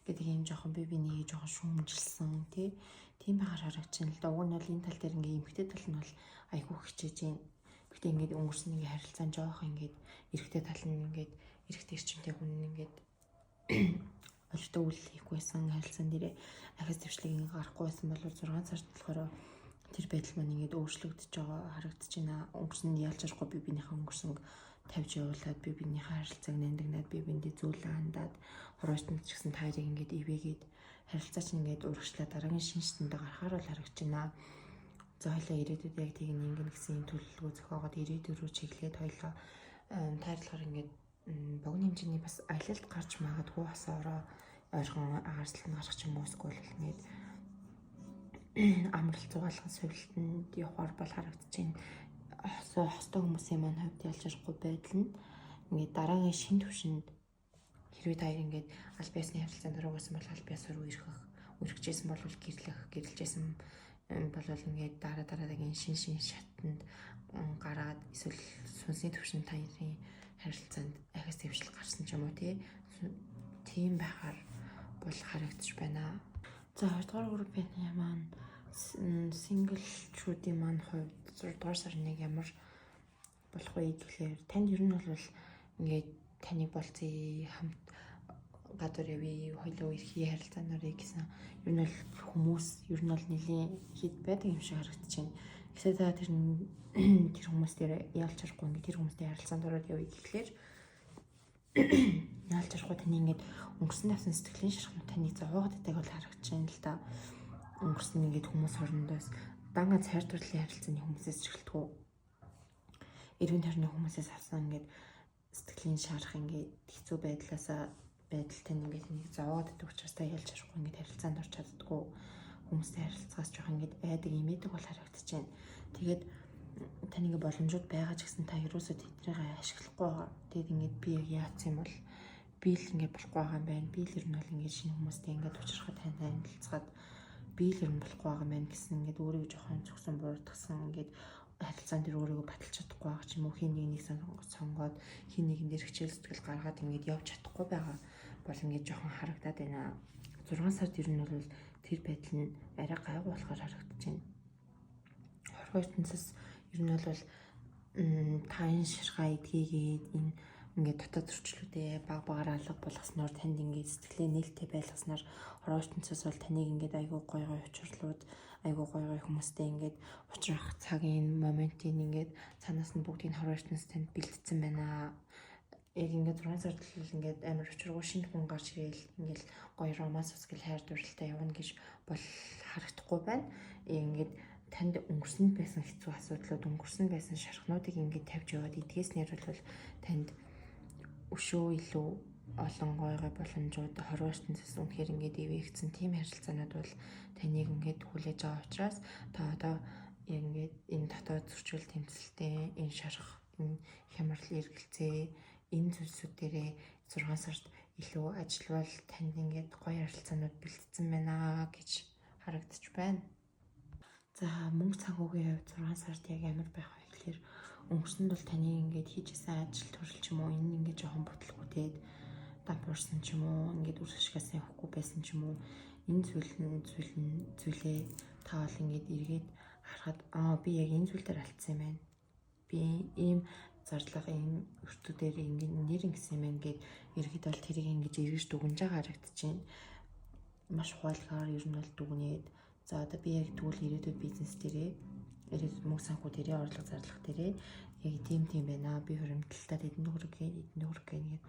гэдэг юм жоохон би биенийг жоохон шүүмжилсэн тий. Тийм байгаар харагдаж байна л да. Уг нь бол энэ тал дээр ингээд эмгтэй тал нь бол айгүй хичээж байна. Гэтэ ингээд өнгөрсөн ингээд харилцаа нь жоохон ингээд эрэгтэй тал нь ингээд эрэгтэй эрчимтэй хүн ингээд олигтой үйл хийхгүйсэн, харилцаан дээрээ ахис дэвшлиг ингээд гарахгүй байсан бол 6 сард болохоор тэр байдал маань ингээд өөрчлөгдөж байгаа харагдаж байна. Өнгөрсөн нь ялж харахгүй би биенийхээ өнгөрсөн тавьж явуулаад, би биенийхээ харилцааг нандинаад, би биендээ зүйлээ хандаад, хураачтанд ч гэсэн таарыг ингээд ивэгээд харилцаа чинь ингээд урагшлаа дараагийн шин шатэндээ гарахаар бол харагдаж байна. За, хоёлаа ирээдүйд яг тийг ингэнэ гэсэн юм төлөвлөгөө зохиогоод ирээдүй рүү чиглээд хоёлаа тайрлахаар ингээд богино хэмжээний бас аялалд гарч магадгүй, хосоороо ойрхон агаар гарах ч юм уу, эсвэл ингээд амралт зугаалгын сувилтанд явахар бол харагдаж байна. Хостой хүмүүсийн маань хувьд ялж харахгүй байдал нь ингээд дараагийн шин төвшөнд хэрвээ та ингээд аль биесны харилцаанд ороосон бол аль биес руу ирэх, үргэжсэн бол гэрлэх, гэрлэжсэн бол ингээд дараа дараагийн шин шин шатанд гараад эсвэл сүнсний төвшин та хоёрын харилцаанд ахис дэвшил гарсан ч юм уу тийм байхаар бол харагдаж байна. За, хоёрдугаар группийн маань single чүүдийн маань хувьд 6 дугаар сарын нэг ямар болох вэ гэхлээр танд ер нь бол ингээд таныг болцъё хамт гадуур явъя, хоёлоо эрхий харилцаанд оръё гэсэн ер нь бол хүмүүс ер нь бол нэлийн хэд байдаг юм шиг харагдаж байна. Гэхдээ та тэр тэр хүмүүс дээр яалч харахгүй ингээд тэр хүмүүстэй харилцаанд ороод явъя гэхлээр яалч харахгүй таны ингээд өнгөрсөн тавсан сэтгэлийн шархнууд таныг зовоогод байдаг бол харагдаж байна л да. Өнгөрсөн ингээд хүмүүс хоорондоос дан ганц хайр дурлалын харилцааны хүмүүсээс ч эхэлдэг. Эргэн тойрны хүмүүсээс авсан ингээд сэтгэлийн шарах ингээд хэцүү байдлаасаа байдал тань ингээд таныг зовоод байдаг учраас та ялж харахгүй ингээд харилцаанд орч чаддаггүй, хүмүүстэй харилцахаас жоох ингээд айдаг имээдэг бол харагдаж байна. Тэгээд тань ингээд боломжууд байгаа ч гэсэн та ерөөсөө тэднийг ашиглахгүй байгаа. Тэгээд ингээд би яг яатсан юм бол би л ингээд болохгүй байгаа юм байна. Би л ер нь бол ингээд шинэ хүмүүстэй ингээд уулзрахад тань танилцахад би л ер нь болохгүй байгаа юм байна гэсэн ингээд өөрийгөө жоохон зүгсэн буурдгсан, ингээд харилцаан дээр өөрийгөө баталж чадахгүй байгаа ч юм уу, хин нэгнийг сонгоод хин нэгэн дээр хичээл зүтгэл гаргаад ингээд явж чадахгүй байгаа бол ингээд жоохон харагдаад байна. 6 сард ер нь бол тэр байдал нь арай гайгүй болохоор харагдаж байна. Хорвоо ертөнцөөс ер нь бол та энэ шархаа эдгээгээд, энэ ингээд дотоод зөрчлүүдээ баг багаар алга болгосноор, танд ингээд сэтгэлээ нээлттэй байлгаснаар хорвоо ертөнцөөс бол таныг ингээд айгүй гой гой учирлууд, айгүй гой гой хүмүүстэй ингээд уулзрах цагийн моментын ингээд цаанаас нь бүгдийг хорвоо ертөнц танд бэлтцсэн байна. Яг ингээд 6 сард л ингээд амар учиргүй шинэ хүн гарч ирээл ингээд гоё романс үсгэл хайр дурлалтай явна гэж бол харагдахгүй байна. Ингээд танд өнгөрсөнд байсан хэцүү асуудлууд, өнгөрсөн байсан шархнуудыг ингээд тавьж яваад эдгээснээр бол танд өшөө илүү олон гой гой боломжууд, хорвоо ертөнцөөс үнэхээр ингээд ивээгдсэн тийм харилцаанууд бол таныг ингээд хүлээж байгаа учраас та одоо яг ингээд энэ дотоод зөрчил тэмцэлтэй, энэ шарах, энэ хямрал эргэлзээ, энэ зүйлсүүд дээрээ 6 сард илүү ажиллавал танд ингээд гоё харилцаанууд бэлтгэсэн байна гэж харагдаж байна. За, мөнгө санхүүгийн хувьд 6 сард яг ямар байх вэ гэхээр өнгөрсөнд бол таны ингээд хийж исэн ажил төрөл ч юм уу, энэ ингээд жоохон бүтлгүүтээд дампуурсан ч юм уу, ингээд үр ашигаас явахгүй байсан ч юм уу, энэ зүйл нь зүйл нь зүйлээ та бол ингээд эргээд харахад аа, би яг энэ зүйл дээр алдсан юм байна. Би ийм зарлага, ийм өртүүдээр ингээд нэр ингэсэн юм байна гэд эргээд бол тэрийг ингэж эргэж дүгнж байгаа харагдаж байна. Маш ухаалгаар ер нь бол дүгнээд, за, одоо би яг тэгвэл ирээдүйд бизнес дээрээ, ирээдүйд мөнгө санхүү дээрээ, орлого зарлах дээрээ яг тийм тийм байна. Би хуримтлалтад эдэн төгрөг гээ, эдэн төгрөг гээ ингээд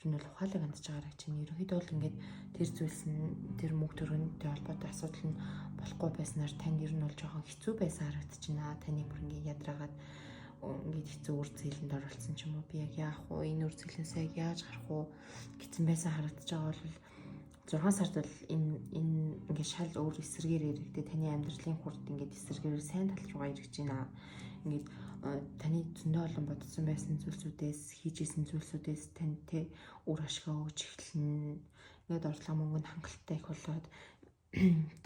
ер нь бол ухаалаг хандж байгаа харагдаж байна. Ерөнхийдөө бол ингээд тэр зүйлс нь, тэр мөнгө төгрөгтэй холбоотой асуудал нь болохгүй байснаар танд ер нь бол жоохон хэцүү байсан харагдаж байна. Таны бүр ингээд ядраагаад ингээд хэцүү үр зээлэнд оролцсон ч юм уу, би яг яах вэ, энэ үр зээлээс яг яаж гарах уу гэсэн байсан харагдаж байгаа бол 6 сард бол энэ ингээд шал өөр эсрэгээр эрэгдээ, таны амьдралын хурд ингээд эсрэгээр сайн тал руугаа эргэж байна. Ингээд таны зөндөө олон бодсон байсан зүйлсүүдээс, хийж исэн зүйлсүүдээс танд те үр ашгаа өгч эхэлнэ. Ингээд орлого мөнгө нь хангалттай их болоод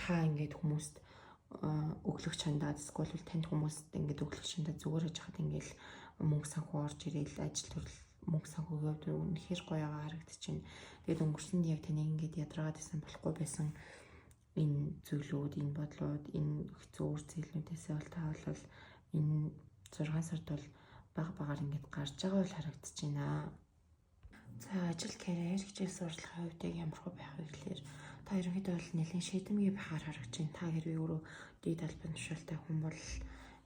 та ингээд хүмүүст өглөх чандаад, эсвэл танд хүмүүст ингээд өглөх чандаа зүгээр гэж хахад ингээд мөнгө санхүү орж ирээл, ажил төрөл мөнгө санхүүгийн хувьд үнэхээр гоё байгаа харагдаж байна. Тэгээд өнгөрсөнд яг таны ингээд ядраагаад байсан, болохгүй байсан энэ зүйлүүд, энэ бодлууд, энэ хэцүү үр зээлнүүдээсээ бол та бол энэ 6 сард бол баг багаар ингээд гарч байгаа бол харагдаж байна. За, ажил, карьер, хичээл сурлагын хувьд яг ямар хөө байх вэ гэхлээр та ерөнхийдөө бол нэлээд шийдэмгий байхаар харагдаж байна. Та хэрвээ өөрөө дээд албан тушаалтай хүн бол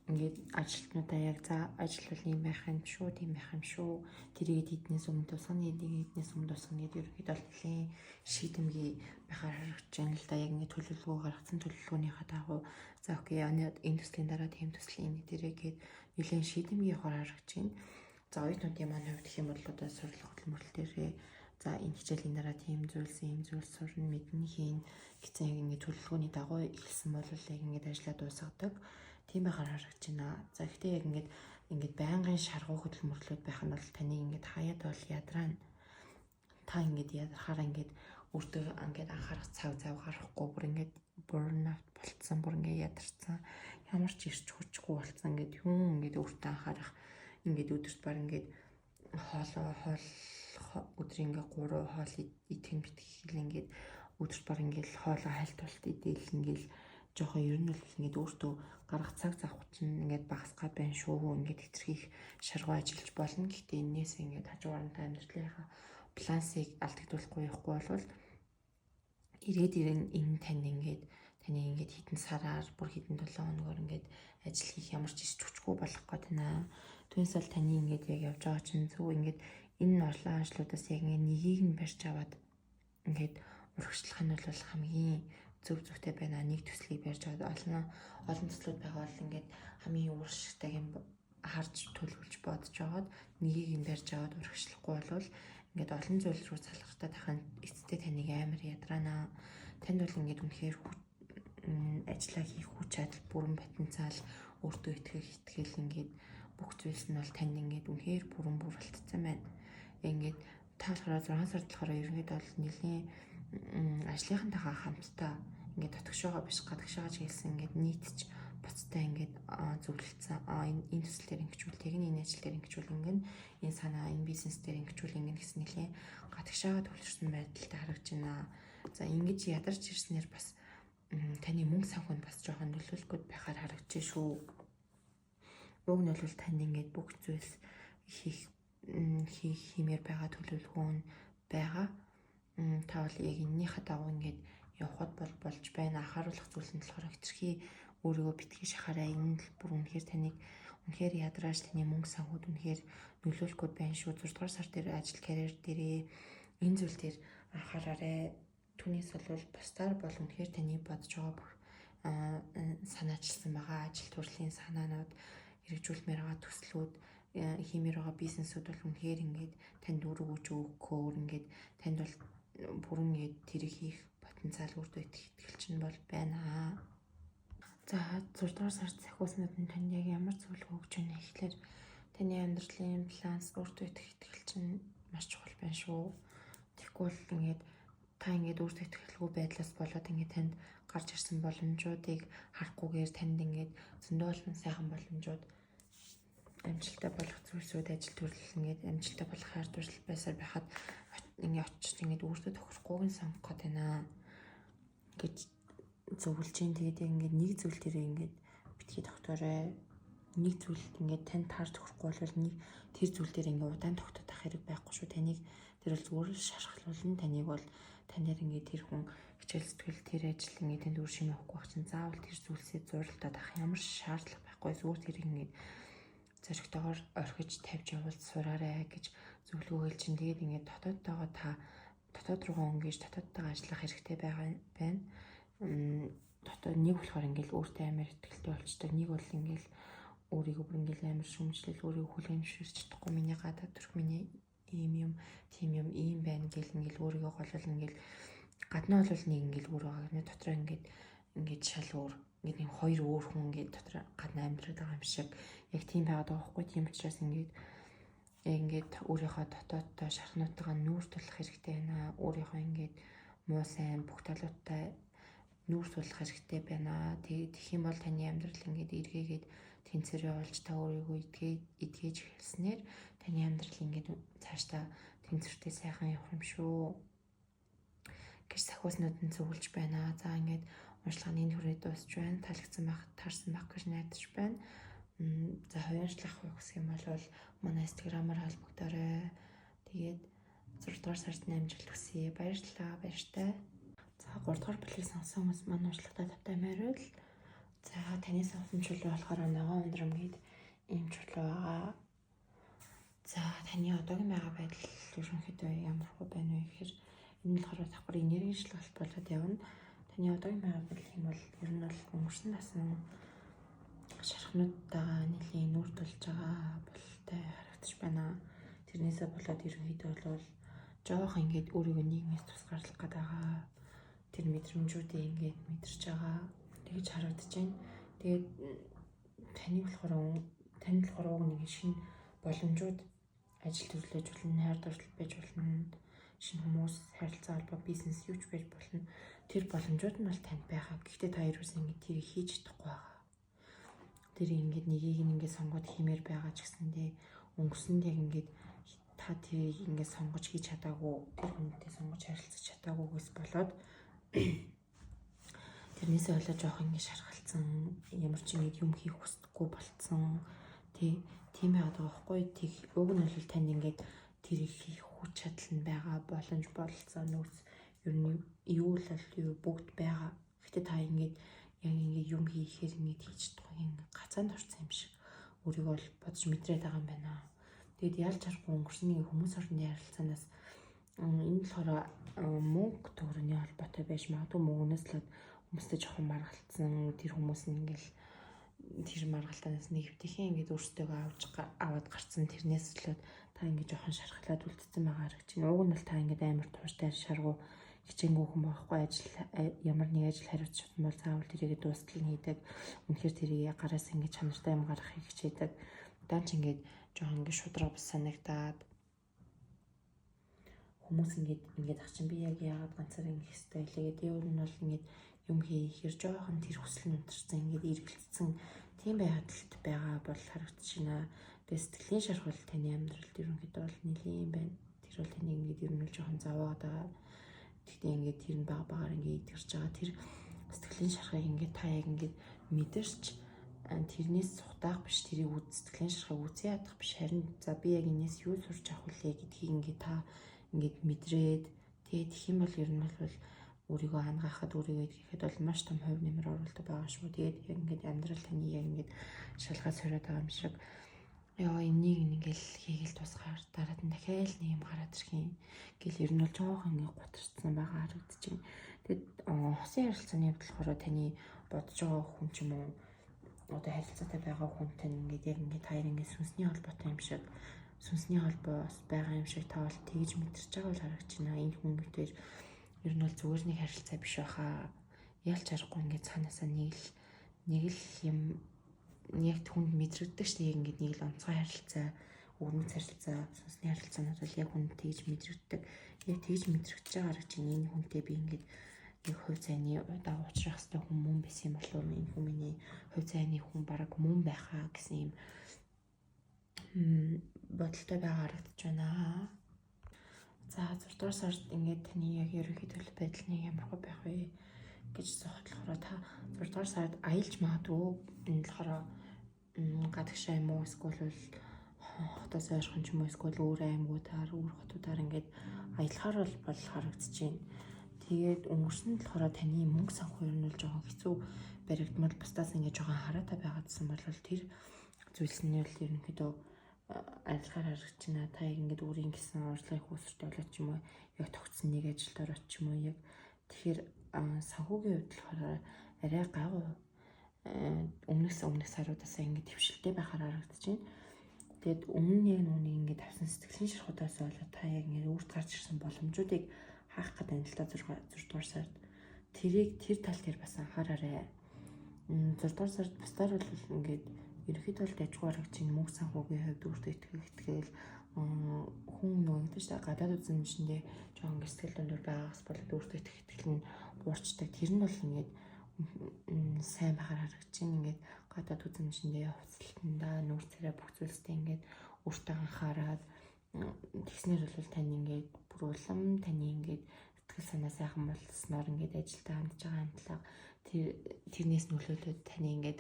ингээд ажилтнуудаа яг за, ажил бол ийм байх юм шүү, тийм байх юм шүү. Тэрийг эднээс өмнө тусгана, эднийг эднээс өмнө тусгана гэдэг ерөнхийдөө бол нэлээд шийдэмгий байхаар харагдаж байна л да. Яг ингээд төлөвлөгөө гаргацсан, төлөвлөгөөнийхөө дагуу за, okay, энэ төслийн дараа тийм төслийн энэ дээрээ гээд нэлээд шийдэмгий явахаар харагдаж байна. За, оюутнуудын маань хувьд гэх юм бол одоо сурлах хөдөлмөрлөл дээрээ за, энэ хичээлийн дараа тийм зүйлс, ийм зүйлс сурна, мэднэ, хийн гэсэн яг ингээд төлөвлөгөөний дагуу эхэлсэн бол яг ингээд ажиллаа дуусгадаг. Тийм байхаар харагдаж байна. За, гэхдээ яг ингээд байнгын шаргуу хөдөлмөрлүүд байх нь бол таны ингээд хаяад бол ядраана. Та ингээд ядрахаараа ингээд өөртөө ингээд анхаарах цаг зав гаргахгүй, бүр ингээд burn out болцсон, бүр ингээд ядарсан, ямар ч ирч хүчгүй болцсон, ингээд юм ингээд өөртөө анхаарах, ингээд өдөрт баг ингээд хоолоо хоол өдрийн ингээд 3 хоол идэх нь битгий, ингээд өдөрт баг ингээд хоолоо хайлт идэл, ингээд жоохон ер нь бол ингээд өөртөө гаргах цаг завх чинь ингээд багасгаад байна шүү. Ингээд хэтэрхий их шаргуу ажиллаж болно. Гэхдээ энээс ингээд хажуугаар нь та амьдралынхаа балансыг алдагдуулахгүй явахгүй бол ирээд ирэн энэ танд ингээд таны ингээд хэдэн сараар бүр хэдэн 7 хоногор ингээд ажил хийх ямар ч иш хүчгүй болох гээд байна. Түүнээс бол таны ингээд яг явж байгаа чинь зөв ингээд энэ орлон ажлуудаас яг ингээд нэгийг нь барьж аваад ингээд урагшлах нь бол хамгийн зөв зөвтэй байна. Нэг төслийг барьж аваад олон төслүүд байгаа бол ингээд хамгийн үр ашигтайг юм харж төлөвлөж бодож байгаад нэгийг нь барьж аваад урагшлахгүй бол ингээд олон зүйл рүү салгартаа тахын эцэстээ таныг амар ядраана. Танд бол ингээд үнэхээр ажиллаа хийх хүч чадал, бүрэн потенциал, өөртөө итгэх итгэл ингээд бүх зүйлс нь бол танд ингээд үнэхээр бүрэн бүрэлдсэн байна. Ингээд та болохоор 6 сард болохоор ерөнхийдөө бол нэлийн ажлынхантайгаа хамтдаа ингээд дотгошоогоо биш гадагшаага ч хэлсэн ингээд нийтч буцтай ингээд зөвлөлдсөн. Энэ төсөл дээр ингэчүүл тэг энэ ажил дээр ингэчүүл ингэн энэ санаа энэ бизнес дээр ингэчүүл ингэн гэсэн нэлийн гадагшаага төвлөрсөн байдалтай харагдаж байна. За ингэж ядарч ирснээр бас таны мөнгө санхүүнд бас жоохон нөлөөлөх гээд байхаар харагдаж шүү. Уг нь бол танд ингээд бүх зүйлс хийх хиймээр байгаа төлөвлөгөө нь байгаа. Та бол яг энэнийхээ дагуу ингээд явхад бол болж байна. Анхааруулах зүйл нь болохоор хэтэрхий өөрийгөө битгий шахаарай. Энэ л бүр үнэхээр таныг үнэхээр ядрааж таны мөнгө санхүүд үнэхээр нөлөөлөх гээд байна шүү. 6 дугаар сар дээр ажил карьер дээрээ энэ зүйл дээр анхаараарай. Түүнээс бол бусдаар бол үнэхээр таны бодож байгаа бүх санаачилсан байгаа ажил төрлийн санаанууд, хэрэгжүүлмээр байгаа төслүүд, хиймээр байгаа бизнесүүд бол үнэхээр ингээд танд үр өгөөж өгөхөөр ингээд танд бол бүрэн ингээд тэрийг хийх потенциал өөртөө итгэх итгэл чинь бол байна. За 6 дугаар сард сахиуснууд нь танд яг ямар зөвлөгөө өгч байна гэхлээр таны амьдралын баланс, өөртөө итгэх итгэл чинь маш чухал байна шүү. Тэгэхгүй бол ингээд та ингээд өөртөө итгэлгүй байдлаас болоод ингээд танд гарч ирсэн боломжуудыг харахгүйгээр танд ингээд зөндөө олон сайхан боломжууд амжилттай болох зүйлсүүд ажил төрөл ингээд амжилттай болох хайр дурлал байсаар байхад ингээд очиж ингээд өөртөө тохирохгүйг нь сонгох гээд байна гэж зөвлөж чинь. Тэгээд яг ингээд нэг зүйл дээрээ ингээд битгий тогтоорой. Нэг зүйл ингээд танд таарч тохирохгүй бол нэг тэр зүйл дээр ингээд удаан тогтоод авах хэрэг байхгүй шүү. Таныг тэр бол зүгээр л шархлуулна. Таныг бол тань дээр ингээд тэр хүн хичээл зүтгэл тэр ажил ингээд танд үр шим авахгүй байх чинь заавал тэр зүйлсээ зурлалтад авах ямар шаардлага байхгүй. Зүгээр тэрийг ингээд зоригтойгоор орхиж тавьж явуул сураарай гэж зөвлөгөө хэлж чинь. Тэгээд ингээд дотоодтойгоо та дотоод руугаа өнгөж дотоодтойгоо ажиллах хэрэгтэй байгаа байна. Дотоод нэг болохоор ингээл өөртөө амар итгэлтэй болчтой, нэг бол ингээл өөрийгөө бүр ингээл амар шүмжлэл, өөрийгөө хүлээн зөвшөөрч чадахгүй, миний гадаад төрх, миний ийм юм, тийм юм, ийм байна гэл ингээл өөрийгөө голол ингээл гаднаа бол нэг ингээл өөр байгаа гэнэ, дотроо ингээд ингээд шал өөр, ингээд нэг хоёр өөр хүн ингээд дотор гаднаа амьдраад байгаа юм шиг яг тийм байгаад байгаа байхгүй. Тийм учраас ингээд яг ингээд өөрийнхөө дотоодтой шархнуудтайгаа нүүр тулах хэрэгтэй байна. Өөрийнхөө ингээд муу сайн бүх талуудтай нүүр тулах хэрэгтэй байна. Тэгээд тэгэх юм бол таны амьдрал ингээд эргээгээд тэнцвэрээ болж та өөрийгөө эдгэж эхэлснээр таны амьдрал ингээд цаашдаа тэнцвэртэй сайхан явах юм шүү гэж сахиуснууд нь зөвлөж байна. За ингээд уншлагын энэ хүрээ дуусч байна. Таалагдсан байх, таарсан байх гэж найдаж байна. За хувийн уншлах хүсэх юм бол манай инстаграмаар холбогдоорой. Тэгээд 6 дугаар сард амжилт хүсье. Баярлалаа. Баяртай. За 3 дугаар бүлгийг сонсон хүмүүс манай уншлагатай тавтай морил. За таны сонсон чулуу болохоор ногоон ундрам гээд ийм чулуу байгаа. За таны одоогийн байгаа байдал ерөнхийдөө ямар хөө байна вэ гэхээр энэ нь болохоор давхар энергийн шилжилт болоод явна. Таны одоогийн байгаа байдал юм бол ер нь бол өнгөрсөн насан шархнуудтайгаа нэлийн нүүр тулж байгаа бололтой харагдаж байна. Тэрнээсээ болоод ерөнхийдөө бол жоох ингээд өөрийгөө нийгмээс тусгаарлах гээд байгаа. Тэр мэдрэмжүүдийг ингээд мэдэрч байгаа. Тэгж харагдаж байна. Тэгээд таны болохоор танд болохоор уг нэг шинэ боломжууд ажил төрлөж болно, хайр дурлал байж болно, шинэ хүмүүс, харилцаа холбоо, бизнес юу ч байж болно. Тэр боломжууд нь бол танд байгаа. Гэхдээ та ерөөсөө ингээд тэрийг хийж чадахгүй байгаа. Тэр ингээд нэгийг ингээд сонгоод хиймээр байгаа ч гэсэндээ өнгөрсөнд яг ингээд та тэрийг ингээд сонгож хийж чадаагүй, тэр хүнтэй сонгож харилцаж чадаагүйгээс болоод тэрнээсээ болоод жоох ингээд шархалцсан, ямар ч ингээд юм хийх хүсдэггүй болцсон. Тий, тийм байгаад байгаа байхгүй. Тэг уг нь бол танд ингээд Тэрийг хийх хүч чадал нь байгаа, боломж, бололцоо, нөөц ер нь юу л юу бүгд байгаа. Гэхдээ та ингээд яг ингээд юм хийхээр ингээд хийж чадахгүй ингээд гацаанд орсон юм шиг өөрийгөө бол бодож мэдрээд байгаа юм байна. Тэгэд ялж харахгүй өнгөрсөн нэг хүмүүс орны харилцаанаас энэ болохоор мөнгө төгрөний холбоотой байж магадгүй, мөнгөнөөс л хүмүүстэй жоохон маргалцсан, тэр хүмүүс нь ингээл тэр маргалтанаас нэг хэвтэйхэн ингээд өөрсдөө аваад гарцсан, тэрнээс л та ингээд жоохон шархлаад үлдсэн байгаа харагч байна. Уг нь бол та ингээд амар тууштай, шаргуу, хичээнгүй хүн байхгүй, ажил ямар нэг ажил хариуцсан бол заавал тэрийг дуустал нь хийдэг. Үнэхээр тэрийг гараас ингээд чанартай юм гаргахыг хичээдэг. Дан ч ингээд жоохон ингээд шудраг бас санагдаад хүмүүс ингээд ах чинь би яг яагаад ганцаар ингэх хэвтэй байлээ гэдэг. Ер нь бол ингээд юм хийхээр жоохон тэр хүсэл нь унтарсан, ингээд эргэлцсэн тийм байдалд байгаа бол харагдаж байна. Тэгээ сэтгэлийн шархал таны амьдралд ерөнхийдөө бол нэлийн байна. Тэр бол таны ингээд ер нь л жоохон зовоод байгаа. Гэхдээ ингээд тэр нь баг багаар ингээд идгэрч байгаа. Тэр сэтгэлийн шархыг ингээд та яг ингээд мэдэрч тэрнээс сухтаах биш, тэрийг сэтгэлийн шархыг үзээ ядах биш, харин за би яг энэс юу сурч авах вүлээ гэдгийг ингээд та ингээд мэдрээд, тэгээд тэгэх юм бол ер нь бол өөрийгөө ангаахад, өөрийгөө идэхэд бол маш том хувь нэмэр оруулдаг байгаа шүү. Тэгээд яг ингээд амьдрал таны яг ингээд шалгаад сороод байгаа юм шиг, яа, энийг ингээл хийгээл тусгаар дараад нь дахиад нэг юм гараад ирэх юм гэл ер нь бол жоохон ингээд гутарцсан байгаа харагдаж байна. Тэгээд хосын харилцааны хувьд болохоор таны бодож байгаа хүн ч юм уу, одоо харилцаатай байгаа хүнтэй ингээд яг ингээд хоёр ингээд сүнсний холбоотой юм шиг, сүнсний холбоо бас байгаа юм шиг та бол тэгж мэдэрч байгаа бол харагдаж байна. Энэ хүн битээр ер нь бол зүгээр нэг харилцаа биш байхаа. Ялч аргагүй ингээд цаанаасаа нэг л юм яг хүнд мэдрэгддэг шүү дээ. Ингээд нэг л онцгой харилцаа, өвөрмөц харилцаа, сүнсний харилцаанууд бол яг хүнд тэгж мэдрэгддэг. Яг тэгж мэдрэгдэж байгаа харагдаж байна. Энэ хүнтэй би ингээд нэг хувь зайны удаа уулзрах хэрэгтэй хүн мөн байсан юм болов уу? Энэ хүн миний хувь зайны хүн бараг мөн байхаа гэсэн юм бодолтой байгаа харагдаж байна. За, 6 дугаар сард ингээд таны яг ерөнхий төлөв байдал нэг ямар байх вэ гэж асуухад болохоор та 6 дугаар сард аялж магадгүй. Энэ болохоор гадагшаа юм уу, эсвэл хотоос ойрхон ч юм уу, эсвэл өөр аймагуудаар, өөр хотуудаар ингээд аялахаар бол харагдаж байна. Тэгээд өнгөрсөн нь болохоор таны мөнгө санхүү ер нь бол жоохон хэцүү баригдмал, бусдаас ингээд жоохон хараатай байгаадсан бол тэр зүйлс нь бол ерөнхийдөө арилгаар харагдаж байна. Та яг ингээд өөрийн гэсэн орлогын үүсвэртэй болоод ч юм уу, яг тогтсон нэг ажилд ороод ч юм уу, яг тэгэхээр санхүүгийн хувьд болохоор арай гайгүй, өмнөх саруудаас ингээд твшилтэй байхаар харагдаж байна. Тэгээд өмнө нь яг нүуний ингээд авсан сэтгэлийн шархуудаас болоод та яг ингээд өөрт гарч ирсэн боломжуудыг хаах гэдэг юм л та 6 дугаар сард. Тэрийг тэр тал дээр бас анхаараарай. 6 дугаар сард бусдаар бол ингээд ерөнхийдөө бол дайггүй харагдаж байна. Мөнгө санхүүгийн хувьд өөртөө итгэх итгэл, хүн нөгөө гэдэг чинь гадаад үзэмжиндээ жоохон ингээд сэтгэл дундуур байгаагаас болоод өөртөө итгэх итгэл нь буурчдаг. Тэр нь бол ингээд сайн байхаар харагдаж байна. Ингээд гадаад үзэмжиндээ, хувцлалтандаа, нүүр царай, бүх зүйлстэй ингээд өөртөө анхаарад тэгснээр бол тань ингээд бүр улам таны ингээд сэтгэл санаа сайхан болсноор ингээд ажилдаа хандж байгаа хандлага тэрнээс нөлөөлөөд таны ингээд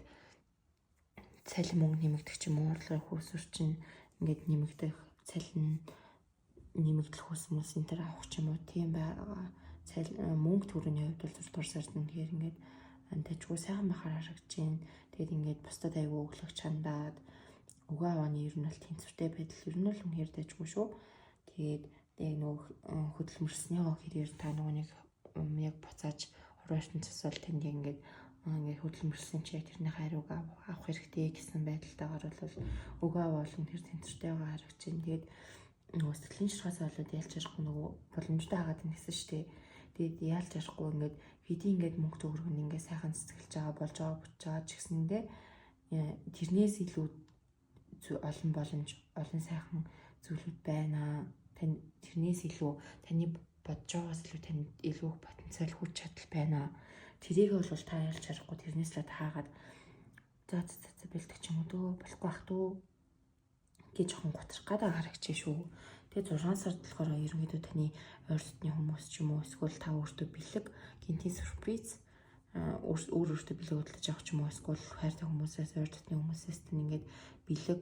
цалин мөнгө нэмэгдэх ч юм уу, орлогын үүсвэр чинь ингээд нэмэгдэх, цалин нэмэгдэх хүйс мүс энэ төр авах ч юм уу, тийм байгаа. Цалин мөнгө төгрөгийн хувьд бол 6 дугаар сард үнэхээр ингээд тажгүй сайхан байхаар харагдаж байна. Тэгээд ингээд бусдад айгүй өглөх чандаад өгөө авааны ер нь бол тэнцвэртэй байдал ер нь бол үнэхээр дайжгүй шүү. Тэгээд яг нөгөө хөдөлмөрлснийхөө хэрээр та нөгөө нэг яг буцааж уран ертөнцөөс бол танд яг ингээд хөдөлмөрлсөн чи яг тэрний хариуг авах хэрэгтэй гэсэн байдалтайгаар бол өгөө аваа бол үнэхээр тэнцвэртэй байгаа харагдаж байна. Тэгээд нөгөө сэтгэлийн шархаас болоод ялч харахгүй нөгөө боломжтой хагаад ингэсэн шүү дээ. Тэгээд ялч харахгүй ингээд хэдий ингээд мөнгө төгрөг нь ингээд сайхан цэцгэлж байгаа, болж байгаа, бүтэж байгаа ч гэсэндээ тэрнээс илүү олон боломж, олон сайхан зүйлүүд байна. Тань тэрнээс илүү, таны бодож байгаас илүү танд илүү их потенциал, хүч чадал байна. Тэрийг бол та ялж харахгүй, тэрнээс л таагаад за за за бэлдэх ч юм уу дөө, болохгүй бах дөө гэж жоохон гутрах гадаа харагч шүү. Тэгээ 6 сард болохоор ерөнхийдөө таны ойр дотны хүмүүс ч юм уу, эсвэл та өөртөө бэлэг, гинтийн сюрприз, өөр өөртөө бэлэг хөдөлж авах ч юм уу, эсвэл хайртай хүмүүсээс, ойр дотны хүмүүсээс тань ингээд бэлэг,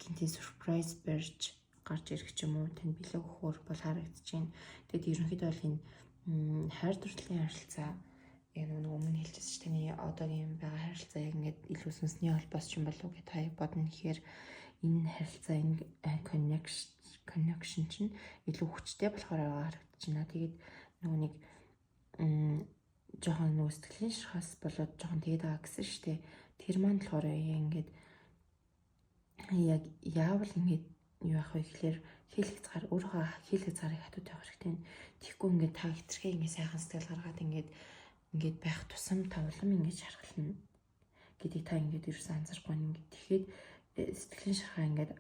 гинтийн сюрприз барьж гарч ирэх ч юм уу, танд бэлэг өгөхөөр бол харагдаж байна. Тэгэд ерөнхийдөө бол энэ хайр дурлалын харилцаа яг нэг өмнө хэлчихсэн чи таны одоогийн байгаа харилцаа яг ингээд илүү сүнсний холбоос ч юм болов уу гэж та бодно гэхээр энэ харилцаа энэ connection чинь илүү хүчтэй болохоор байгаа харагдаж байна. Тэгээд нөгөө нэг жоохон нөгөө сэтгэлийн шархаас болоод жоохон тэгээд байгаа гэсэн шүү дээ. Тэр маань болохоор ингээд яг яавал ингээд юу яах вэ гэхлээр хэл хязгаар өөрийнхөө хэл хязгаарыг хатуу тавих хэрэгтэй. Тэгэхгүй ингээд та хитрхээ ингээд сайхан сэтгэл гаргаад ингээд байх тусам та улам ингээд шархална гэдгийг та ингээд ерөөсөн анзаарахгүй ингээд тэгэхэд сэтгэлийн шархаа ингээд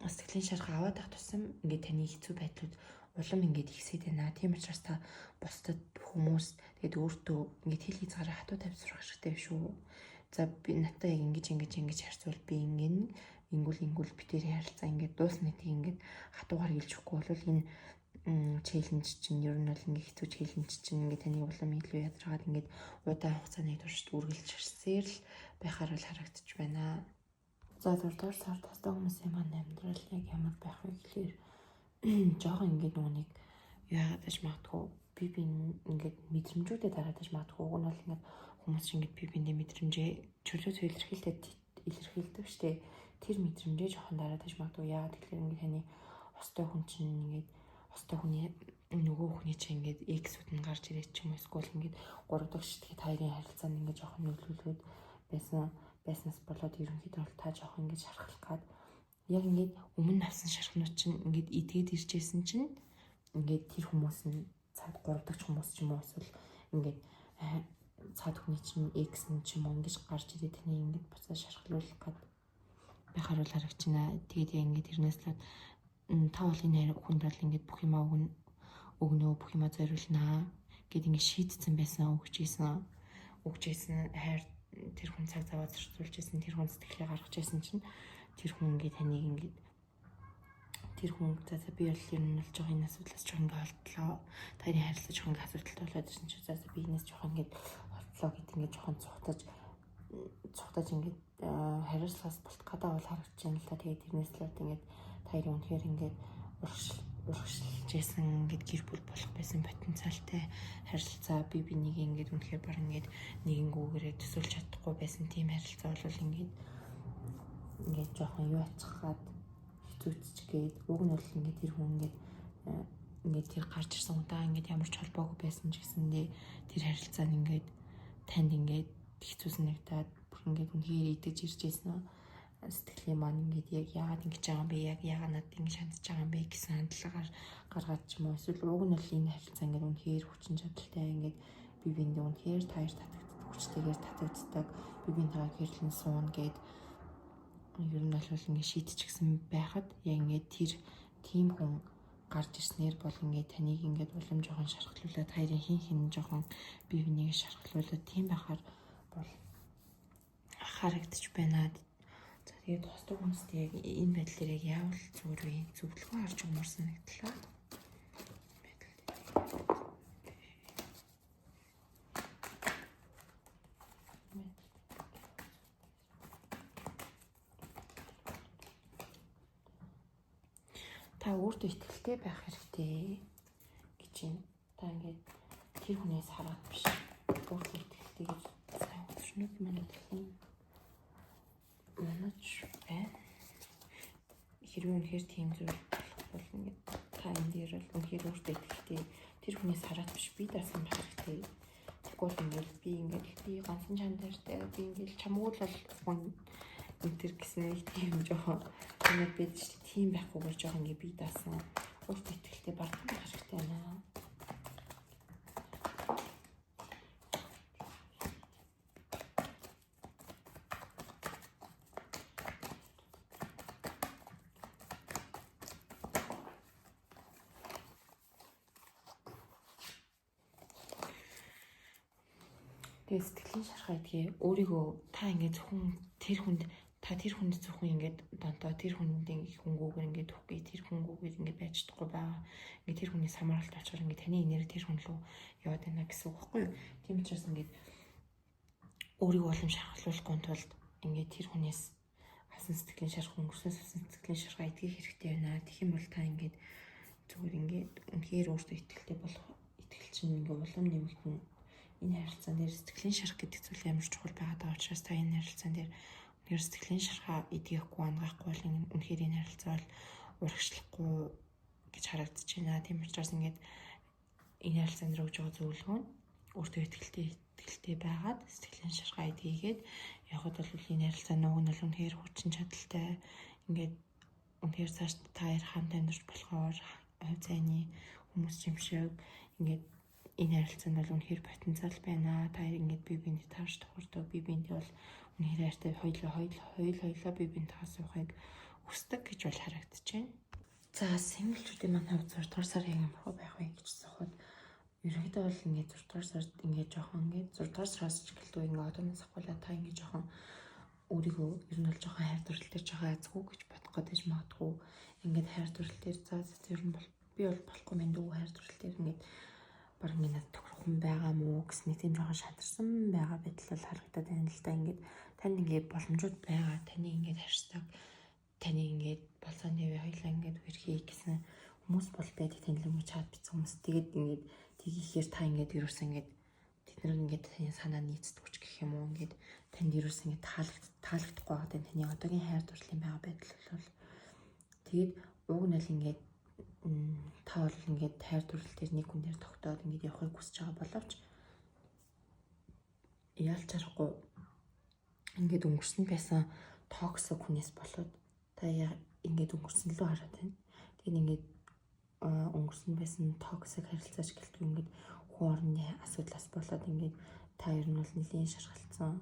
сэтгэлийн шархаа аваад байх тусам ингээд таны хэцүү байдлууд улам ингээд ихсээд байна. Тийм учраас та бусдад хүмүүс тэгээд өөртөө ингээд хэл хязгаараа хатуу тавьж сурах хэрэгтэй шүү. За би надтай яг ингэж ингэж ингэж харьцуул би ингэн ингүүл битэрийн харилцаа ингээд дуусна гэдгийг ингээд хатуугаар хэлж өгөхгүй бол энэ челленж чинь ер нь бол ингээд хэцүү челленж чинь ингээд таны улам илүү ядаргаад ингээд удаан хугацааны туршид үргэлж ирсээр л байхаар л харагдчих байна. За 6 дугаар сар тастай хүмүүсийн маань амьдрал яг ямар байх вэ гэхлээр жоохон ингээд нөгөө нэг яагаад аж магадгүй би ингээд мэдрэмжүүдэд дараад аж магадгүй уг нь бол ингээд хүмүүс чинь ингээд би биэндээ мэдрэмжээ чөлөө илэрхийлдэг штэ. Тэр мэдрэмжээ жоохон дараад аж магадгүй. Яагаад гэхлээр ингээд таны хостой хүн чинь ингээд хостой хүний нөгөө хүний чинь ингээд эксүүд нь гарч ирээд ч юм уу эсвэл ингээд 3 дахь шидхэд хоёрын харилцаанд ингээд жоохон нөлөөлөөд байснаас болоод ерөнхийдөө бол та жоохон ингээд шархлах гад яг ингээд өмнө авсан шархнууд чинь ингээд идгээд иржсэн чинь ингээд тэр хүмүүс нь цаад 3 дахь хүмүүс ч юм уу эсвэл ингээд цаад хүний чинь экс нь ч юм уу ингэж гарч ирээд таны ингээд буцаа шархлуулах гад байхаар бол харагчна. Тэгээд яг ингээд тэрнээс л та бол энэ хүнд бол ингээд бүх юмаа өгнө, бүх юмаа зориулнаа гэд ингээд шийдсэн байсан, өгчээсэн хайр тэр хүн цаг заваа зарцуулж исэн, тэр хүн сэтгэлээ гаргаж исэн чинь тэр хүн ингээд таныг ингээд тэр хүн за би бол ер нь бол жоохон энэ асуудлаас жоохон ингээд холдлоо. Таны харилцаа жоохон ингээд асуудалтай болоод ирсэн чинь за би энэс жоохон ингээд холдлоо гэд ингээд жоохон цухтаж ингээд хариуцлагаас болт гадаа бол харагдаж байна л та. Тэгээд тэрнээс л ингээд та хоёрын үнэхээр ингээд урагшилж исэн ингээд гэр бүл болох байсан потенциалтай харилцаа би бинийг ингээд үнэхээр баг ингээд нэгэнгүүгээрээ төсөөлж чадахгүй байсан тийм харилцаа бол ингээд жоохон юу ачхаад хэцүүцч гээд уг нь бол ингээд тэр хүн ингээд тэр гарч ирсэн удаа ингээд ямар ч холбоогүй байсан ч гэсэндээ тэр харилцаа нь ингээд танд ингээд хэцүү санагдаад бүр ингээд үнэхээр идэж ирж байсан сэтгэлийн маань ингээд яг яагаад ингэж байгаа юм бэ, яг яагаад надад ингэж хандж байгаа юм бэ гэсэн хандлагаар гаргаад ч юм уу эсвэл уг нь бол энэ харилцаа ингээд үнэхээр хүчин чадалтай ингээд би биэндээ үнэхээр таяр татагддаг, хүчтэйгээр татагддаг, би биентэйгээ гэрлэн суuna гэд ер нь бол ингээд шийдчихсэн байхад яг ингээд тэр тийм хүн гарч ирснээр бол ингээд таныг ингээд улам жоохон шархлуулаад хоёрын хин хин жоохон бие биенийг шархлуулаад тийм байхаар бол харагдчих байна. За тэгээд тусдаг хүмүүст яг энэ байдлаар яг яавал зүгээр вэ? Зөвлөгөө харж өгмөр санагдлаа. Та өөртөө итгэлтэй байх хэрэгтэй гэж байна. Та ингээд тэр хүнээс хараад биш. Өөртөө итгэлтэй гэж сайн өчнөд маань манаж байна. Хэрвээ үнэхээр тийм зүйл болох бол ингээд та энэ дээр бол үнэхээр өөртөө итгэлтэй тэр хүнээс хараад биш би даасан байх хэрэгтэй. Тэгвэл ингээд би ингээд би ганцхан чанартай би ингээд чамгүй л бол хүн энэ гэсэн нэг тийм жоохон юмуд байж тийм байхгүйгээр жоохон ингээд би даасан өөртөө итгэлтэй бардам байх хэрэгтэй байна. Тэгээ сэтгэлийн шархаа гэдгийг өөрийгөө та ингээд зөвхөн тэр хүнд та тэр хүнд зөвхөн ингээд донтоо тэр хүнд ингээд хүнгүүгээр ингээд үхгүй тэр хүнгүүгээр ингээд байж чадахгүй байгаа. Ингээд тэр хүний самаргалт болчихоор ингээд таны энерги тэр хүн рүү яваад байна гэсэн үг байхгүй юу? Тийм учраас ингээд өөрийгөө улам шархлуулахгүй тулд ингээд тэр хүнээс авсан сэтгэлийн шарх, өнгөрсөн авсан сэтгэлийн шархаа эдгэх хэрэгтэй байна. Тэгэх юм бол та ингээд зүгээр ингээд үнэхээр өөртөө итгэлтэй болох итгэл чинь ингээд улам нэмэгдэнэ. Энэ харилцаан дээр сэтгэлийн шарх гэдэг зүйл амар чухал байгаад байгаа учраас та энэ харилцаан дээр үнэхээр сэтгэлийн шархаа эдгэхгүй, ангаахгүй бол үнэхээр энэ харилцаа бол урагшлахгүй гэж харагдаж байна. Тийм учраас ингээд энэ харилцаан дээр өгж байгаа зөвлөгөө нь өөртөө итгэлтэй байгаад сэтгэлийн шархаа эдгээгээд явхад бол энэ харилцаа нууг нь бол үнэхээр хүчин чадалтай, ингээд үнэхээр цааш та хоёр хамт амьдарч болохоор хувь зайны хүмүүс юм шиг ингээд энэ харилцаанд бол үнэхээр потенциал байна. Та хоёр ингээд бие биендээ таарч тохирдог, бие биендээ бол үнэхээр хайртай, хоёулаа бие биентэйгээ суухыг хүсдэг гэж бол харагдаж байна. За, single чүүдийн маань хувьд 6 дугаар сарын ямар байх вэ гэж асуухад ерөнхийдөө бол ингээд 6 дугаар сард ингээд жоохон ингээд 6 дугаар сараас ч гэлтгүй ингээд одооноос авахулаа та ингээд жоохон өөрийгөө ер нь бол жоохон хайр дурлал дээр жоохон азгүй гэж бодох гэж магадгүй. Ингээд хайр дурлал дээр за ер нь бол би бол болохгүй мэн дүү, хайр дурлал дээр ингээд баг ингээд надад тохирох хүн байгаа мó гэсэн нэг тийм жоохон шатарсан байгаа байдал бол харагдаад байна л да. Ингээд танд ингээд боломжууд байгаа, таны ингээд харьцаг, таны ингээд болцоо нэвэ хоёлаа ингээд үерхий гэсэн хүмүүс бол байдаг, тань л юм чат бичсэн хүмүүс. Тэгээд ингээд тэгийхээр та ингээд ерөөсөө ингээд тэд нар ингээд таны санаа нийцдэгч гэх юм уу, ингээд танд ерөөсөө ингээд таалагдахгүй байгаа таны одоогийн хайр дурлалын байгаа байдал бол. Тэгээд уг нь л ингээд та бол ингээд хайр дурлал дээр нэг хүн дээр тогтоод ингээд явахыг хүсэж байгаа боловч ялч харахгүй ингээд өнгөрсөн байсан toxic хүнээс болоод та ингээд өнгөрсөн лөө хараад байна. Тэгээд ингээд өнгөрсөн байсан toxic харилцаач гэлтгүй ингээд хүн орны асуудлаас болоод ингээд та ер нь бол нэлийн шархалцсан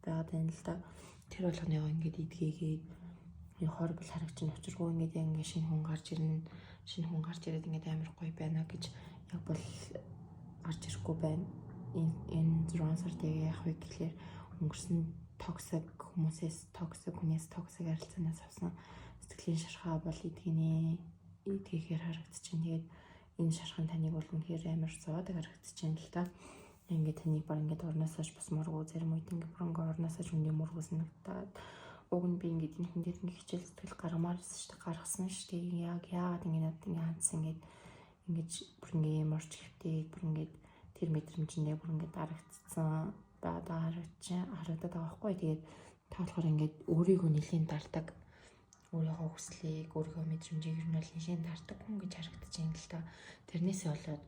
байгаад байна л да. Тэр болгоныгоо ингээд эдгээгээд хор бол харагч нь учиргүй ингээд яг ингээд шинэ хүн гарч ирнэ. Шинэ хүн гарч ирээд ингээд амар гоё байна гэж яг бол гарч ирэхгүй байна. Энэ 6 сард яг яах вэ гэхлээр өнгөрсөн toxic хүмүүсээс, toxic хүнээс, toxic харилцаанаас авсан сэтгэлийн шархаа бол эдгэнэ, эдгэхээр харагдчихээн. Тэгээд энэ шархан таныг бол үнэхээр амар зовоодаг харагдчихээн л та. Ингээд таныг баг ингээд орноосоо босмооргүй, зарим үед ингээд бүр ингээд орноосоо үндэ мөргөө санагдаад, уг нь би ингээд энэ хүн дээр ингээд хичээл зүтгэл гаргамаар байсан шүү дээ, гаргасан шүү дээ. Яг яагаад ингээд надад ингээд хандсан, ингээд ингэж бүр ингээд юм орч хэвтэй, бүр ингээд тэр мэдрэмжэндээ бүр ингээд дарагдсан байгаа харагдаад байгаа байхгүй. Тэгээд та болохоор ингээд өөрийгөө нэлийн дардаг, өөрийнхөө хүслийг, өөрийнхөө мэдрэмжийг ер нь бол нэлийн дардаг хүн гэж харагдаж байна л та. Тэрнээсээ болоод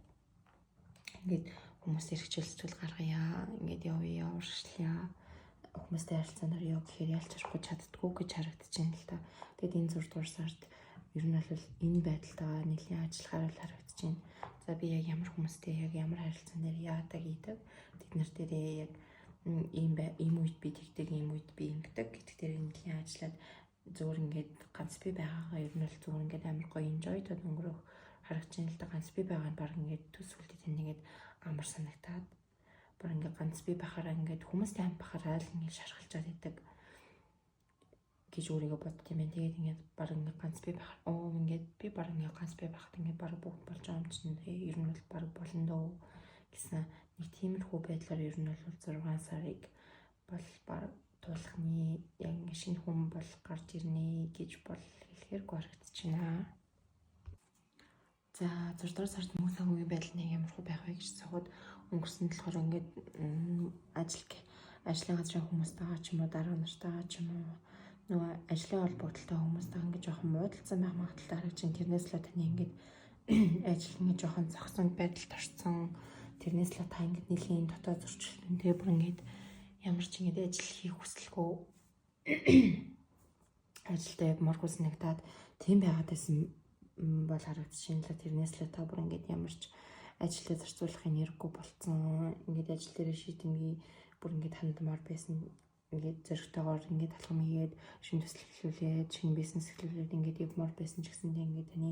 ингээд хүмүүс эрхчлэл сэтгэл гаргая, ингээд явъя, урагшлая, хүмүүстэй харилцаанаар яа гэхээр ялч харахгүй чаддггүй гэж харагдаж байна л та. Тэгээд энэ 6 дугаар сард ер нь бол энэ байдалтайгаа нэлийн ажиллахаар л харагдаж байна. За, би яг ямар хүмүүстэй яг ямар харилцаан дээр яадаг хийдэг, тэд нар дээрээ яг ийм үед би тэгдэг, ийм үед би ингэдэг гэдэг дээр нэлийн ажиллаад зүгээр ингээд ганц би байгаагаа ер нь бол зүгээр ингээд амар гоё enjoy тод өнгөрөх харагдаж байна л да. Ганц би байгаа нь баг ингээд төс сүлдээ танд ингээд амар санагтаад, баг ингээд ганц би байхаараа ингээд хүмүүстэй хамт байхаараа л ингээд шархалчаад идэг гэж өөрийгөө бодд юм байна. Тэгээд ингээд баг ингээд ганц би байхаар ингээд би баг ингээд ганц би байхад ингээд баг бүгд болж байгаа юм чинь ер нь бол баг болно дөө гэсэн нэг тиймэрхүү байдлаар ер нь бол 6 сарыг бол баг туулахны яг ингээд шинэ хүн бол гарч ирнэ гэж бол хэлэхээргүй харагдчихна. За, 6 дугаар сард мөнгө санхүүгийн байдал нэг ямархуу байх вэ гэж асуухад өнгөрсөн болохоор ингээд ажлын газрын хүмүүстэйгээ ч юм уу, дарга нартайгаа ч юм уу, нөгөө ажлын холбогдлолтой хүмүүстэйгээ ингээд жоохон муудалцсан байх магадлалтай харагдаж байна. Тэрнээс л таны ингээд ажил ингээд жоохон зогсон байдалд орсон. Тэрнээс л та ингээд нэлийн дотоод зөрчилтөнтэй, бүр ингээд ямар ч ингээд ажил хийх хүсэлгүй, ажилдаа явмааргүй санагдаад тийм байгаад байсан бол харагдчихээн л. Тэрнээс л та бүр ингээд ямар ч ажлаа зарцуулах энергигүй болцсон. Ингээд ажил дээрээ шийдэмгий бүр ингээд хандмаар байсан. Ингээд зоригтойгоор ингээд алхам хийгээд шинэ төсөл эхлүүлээд, шинэ бизнес эхлүүлээд ингээд явмаар байсан ч гэсэндээ ингээд таны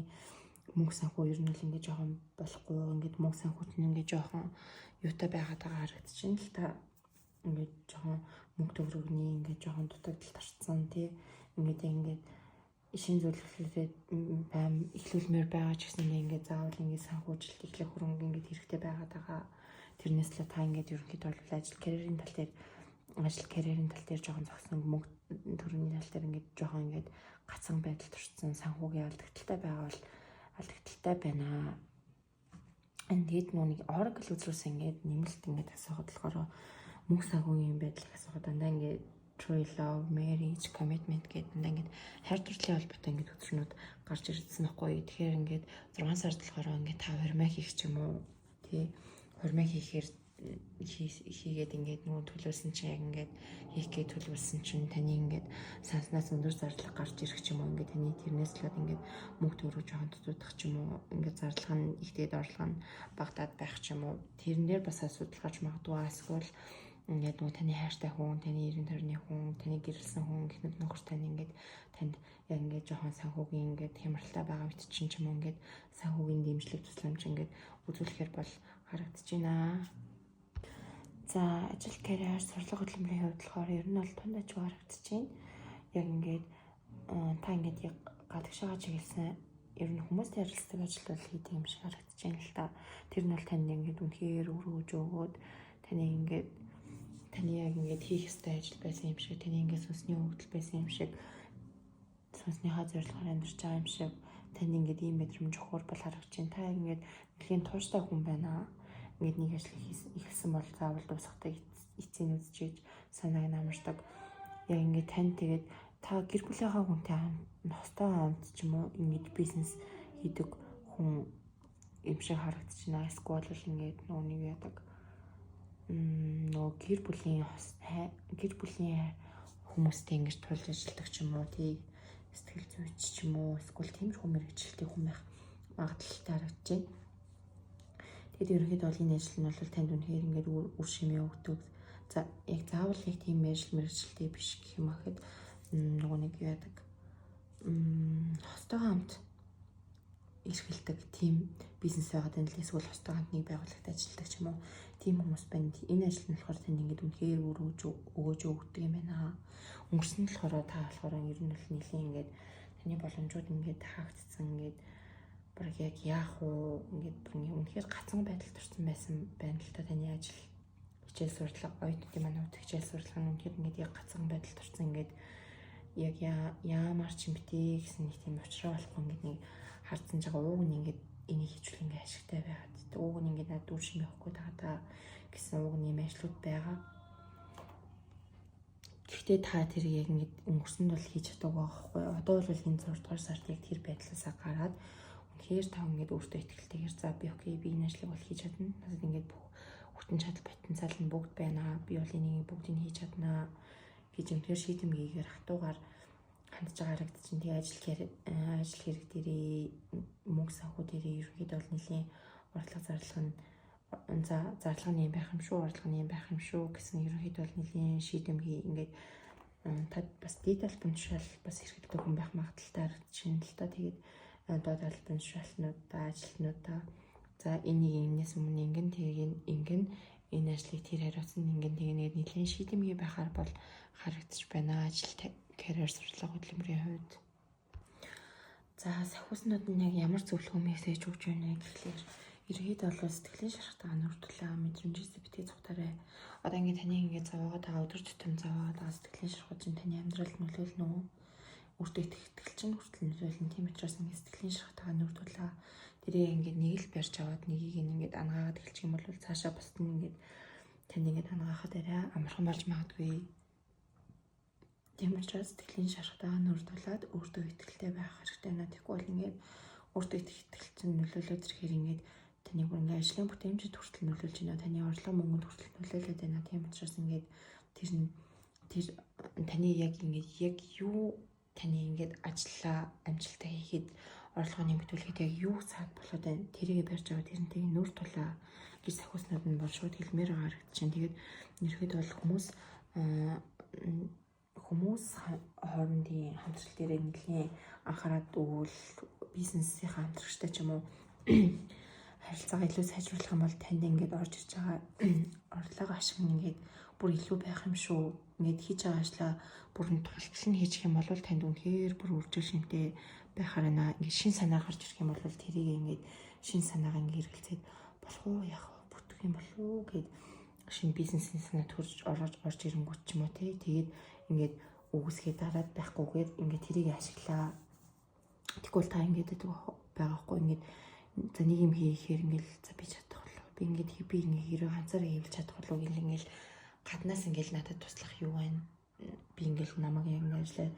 мөнгө санхүү ер нь л ингээд жоохон болохгүй, ингээд мөнгө санхүүт нь ингээд жоохон юутай байгаад байгаа харагдчихээн л та. Ингээд жоохон мөнгө төгрөгний ингээд жоохон дутагдалт орцсон тий. Ингээд шинэ зүйл эхлүүлээд байм эхлүүлмээр байгаа ч гэсэндээ ингээд заавал ингээд санхүүжилт эхлэх хөрөнгө ингээд хэрэгтэй байгаад байгаа. Тэрнээс л та ингээд ерөнхийдөө бол ажил карьерийн тал дээр ажил карьерийн тал дээр жоохон зогсон, мөнгө төрөний тал дээр ингээд жоохон ингээд гацсан байдалд орсон, санхүүгийн алдагдaltaй байгаа бол алдагдaltaй байна. Тэгээд нэг Oracle үзрээс ингээд нэмэлт ингээд асуухад болохоор мөнгө санхүүгийн байдлыг асуухад дандаа ингээд true love, marriage, commitment гэдэг дандаа ингээд хайр дурлалын холбоотой ингээд хөтөлбөрнүүд гарч ирсэн байхгүй. Тэгэхээр ингээд 6 сард болохоор ингээд та хурмаа хийх ч юм уу, тий, хурмаа хийхээр хийгээд ингээд нөгөө төлөвлөсөн чинь яг ингээд хийх гээд төлөвлөсөн чинь таны ингээд санснаас өндөр зарлага гарч ирэх ч юм уу, ингээд таны тэрнээс л ингээд мөнгө төгрөг жоохон дутуудах ч юм уу, ингээд зарлага нь ихтэй, орлого нь багадаад байх ч юм уу, тэрэн дээр бас асуудал гарч магадгүй. Эсвэл ингээд нөгөө таны хайртай хүн, таны эргэн тойрны хүн, таны гэрлэсэн хүн, эхнэр нөхөр тань ингээд танд яг ингээд жоохон санхүүгийн ингээд хямралтай байгаа үед чинь ч юм уу ингээд санхүүгийн дэмжлэг тусламж ингээд үзүүлэхээр бол харагдаж байна. За, ажил, карьер, сурлагын хөдөлмөрийн хувьд болохоор ер нь бол тунд аж харагдаж байна. Яг ингээд та ингээд яг гадагшаага чиглэсэн ер нь хүмүүстэй харилцдаг ажил бол хийдэг юм шиг харагдаж байна л та. Тэр нь бол танд ингээд үнэхээр өргөж өгөөд таны ингээд таны яг ингээд хийх ёстой ажил байсан юм шиг, таны ингээд сүнсний өгөгдөл байсан юм шиг, сүнснийхаа зорилгоор амьдарч байгаа юм шиг танд ингээд ийм мэдрэмж өгөхөр бол харагдаж байна. Та яг ингээд нэлийн тууштай хүн байна. Ингээд нэг ажил эхэлсэн бол заавал дуусгадаг, эцсийн үзчихэж санааг нь амардаг. Яг ингээд тань тэгээд та гэр бүлийнхаа хүнтэй хостой хамт ч юм уу ингээд бизнес хийдэг хүн юм шиг харагдаж байна. Эсвэл бол ингээд нөгөө нэг яадаг, нөгөө гэр бүлийн хүмүүстэй ингэж тулж ажилладаг ч юм уу, тий, сэтгэл зүйч ч юм уу, эсвэл тиймэрхүү мэргэжилтэй хүн байх магадлалтай харагдаж байна. Тэгээд ерөнхийдөө бол энэ ажил нь бол танд үнэхээр ингээд үр шимээ өгдөг. За, яг заавал яг тийм ажил мэргэжилтэй биш гэх юм ахэд нөгөө нэг юу яадаг, хостойгоо хамт эрхэлдэг тийм бизнес байгаад байна л, эсвэл хостойгоо хамт нэг байгууллагт ажилладаг ч юм уу, тийм хүмүүс байна. Энэ ажил нь болохоор танд ингээд үнэхээр өрөөж өгөөж өгдөг юм байна. Өнгөрсөн нь болохоор та болохоор ер нь бол нэлийн ингээд таны боломжууд ингээд хаагдцсан, ингээд баг яг яах уу, ингээд бүр үнэхээр гацсан байдалд орсон байсан байна л та. Таны ажил, хичээл сурдлага, оюутнуудын манай хувьд хичээл сурдлага нь үнэхээр ингээд яг гацсан байдалд орсон, ингээд яг яамаар ч юм битээ гэсэн нэг тийм учраа болохгүй ингээд нэг хардсан жага ууг нь ингээд энийг хийчихвэл ингээд ашигтай байгаад, ууг нь ингээд надад үр шим явахгүй байгаа та гэсэн ууг нь юм ажлууд байгаа. Гэхдээ та тэрийг яг ингээд өнгөрсөнд бол хийж чадаагүй байгаа байхгүй. Одоо бол энэ 6 дугаар сард яг тэр байдлаасаа гараад үнэхээр та ингээд өөртөө итгэлтэйгээр за би okay, би энэ ажлыг бол хийж чадна. Надад ингээд бүх хүчин чадал, потенциал нь бүгд байна. Би бол энийг бүгдийг хийж чаднаа гэж үнэхээр шийдэмгийгээр хатуугаар хандж байгаа харагдчихэв. Тэгээ ажил хэрэг дээрээ, мөнгө санхүү дээрээ ерөнхийдөө бол нэлийн орлого зарлага нь, за зарлага нь юм байх юм шүү, орлого нь юм байх юм шүү гэсэн ерөнхийдөө бол нэлийн шийдэмгий ингээд та бас дээд албан тушаал бас хэрэглэдэг хүн байх магадлалтай харагдчихэв л та. Тэгээд доод албан тушаалтнуудаа, ажилтнуудаа за энийг энэс өмнө ингэн тэрийг ингэн, энэ ажлыг тэр хариуцсан, ингэн тэгнэ нэлийн шийдэмгий байхаар бол харагдчих байна ажил, карьер, сурчлага, хөдөлмөрийн хувьд. За, сахиуснууд нь яг ямар зөвлөгөө мессеж өгч байна вэ гэхлээр ерөнхийдөө бол сэтгэлийн шархтайгаа нүр тулаа, мэдрэмжээс битгий цугтаарай. Одоо ингээд таны ингээд зовоогоод байгаа, өдөр тутам зовоогоод байгаа сэтгэлийн шархууд чинь таны амьдралд нөлөөлнө үү? Өөртөө итгэх итгэл чинь хүртэл нөлөөлнө. Тийм учраас ингээд сэтгэлийн шархтайгаа нүр тулаа. Тэрийг ингээд нэг л барьж аваад нэгийг ингээд ангаагаад эхэлчих юм бол цаашаа бусд нь ингээд танд ингээд ангаахад арай амархан болж магадгүй. Тийм учраас сэтгэлийн шархтайгаа нүр тулаад өөртөө итгэлтэй байх хэрэгтэй байна. Тэгэхгүй бол ингээд өөртөө итгэх итгэл чинь нөлөөлөөд ирэхээр ингээд таны бүр ингээд ажлын бүтээмжид хүртэл нөлөөлж байна. Таны орлого мөнгөнд хүртэл нөлөөлөд байна. Тийм учраас ингээд тэр нь тэр таны яг ингээд яг юу таны ингээд ажиллаа амжилттай хийхэд, орлогоо нэмэгдүүлэхэд яг юу саад болоод байна. Тэрийг барьж аваад тэрнтэйг нүр тулаа гэж сахиуснууд нь бол шууд хэлмээр байгаа харагдчихэв. Тэгээд ерөөхдөө бол хүмүүс хоорондын хамтрал дээрээ нэлийн анхаарад өгвөл, бизнесийн хамтрагчтай ч юм уу харилцаагаа илүү сайжруулах юм бол танд ингээд орж ирж байгаа орлого, ашиг нь ингээд бүр илүү байх юм шүү. Ингээд хийж байгаа ажлаа бүр нь тултал нь хийчих юм бол танд үнэхээр бүр үржил шимтэй байхаар байна. Ингээд шин санаа гарч ирэх юм бол тэрийг ингээд шин санаагаа ингээд хэрэгэлцээд болох уу, яах вэ, бүтэх юм болов уу гэд Шинэ бизнесийн санаа төрж орж ирэнгүүт ч юм уу те. Тэгээд ингээд үгүйсгээ дараад байхгүйгээр ингээд тэрийг ашиглаа. Тэгвэл та ингээд байгаа байхгүй, ингээд за нэг юм хийхээр ингээд за би чадах болов. Би ингээд би ингээд хэрэг ганцаараа хийвэл чадах болов гэл ингээд гаднаас ингээд надад туслах юу байна. Би ингээд намайг яг ингээд ажиллаа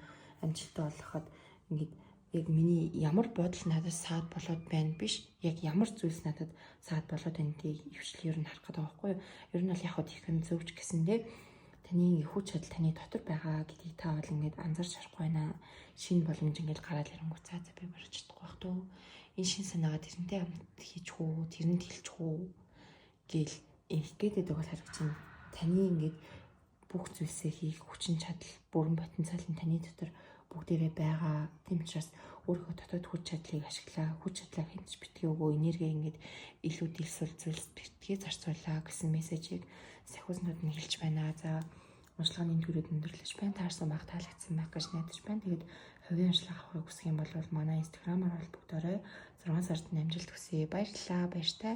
амжилттай болгоход ингээд яг миний ямар бодол надад саад болоод байна биш, яг ямар зүйлс надад саад болоод байна гэдгийг ивчлэл ер нь харах гэдэг байгаа байхгүй юу. Ер нь бол яг хөө тийхэн зөвч гэсэндээ таны ингээ хүч чадал таны дотор байгаа гэдгийг та бол ингээд анзаарч харахгүй байна. Шинэ боломж ингээд гараад ирэнгүүт за би бараж чадахгүй байх туу. Энэ шинэ санаагаа тэрнтэй хамт хийчих үү, тэрэнд хэлчих үү гээл ингээд гэдэг бол харагч. Таны ингээд бүх зүйлсээ хийх хүчин чадал, бүрэн потенциал нь таны дотор бүгдээрээ байгаа. Тийм учраас өөрийнхөө дотоод хүч чадлыг ашиглаа. Хүч чадлаа хэмжиж битгий өгөө. Энерги ингээд илүү дэлсүүл зүйлс битгий зарцуулаа гэсэн мессежийг сахиуснууд нь хэлж байна. За, уншлагын түрүүд өндөрлөж байна. Таарсан байх, таалагдсан байх гэж найдаж байна. Тэгээд хувийн уншлага авахыг хүсэх юм бол манай Instagram-аар холбогдоорой. 6 сард нь амжилт хүсье. Баярлалаа. Баяртай.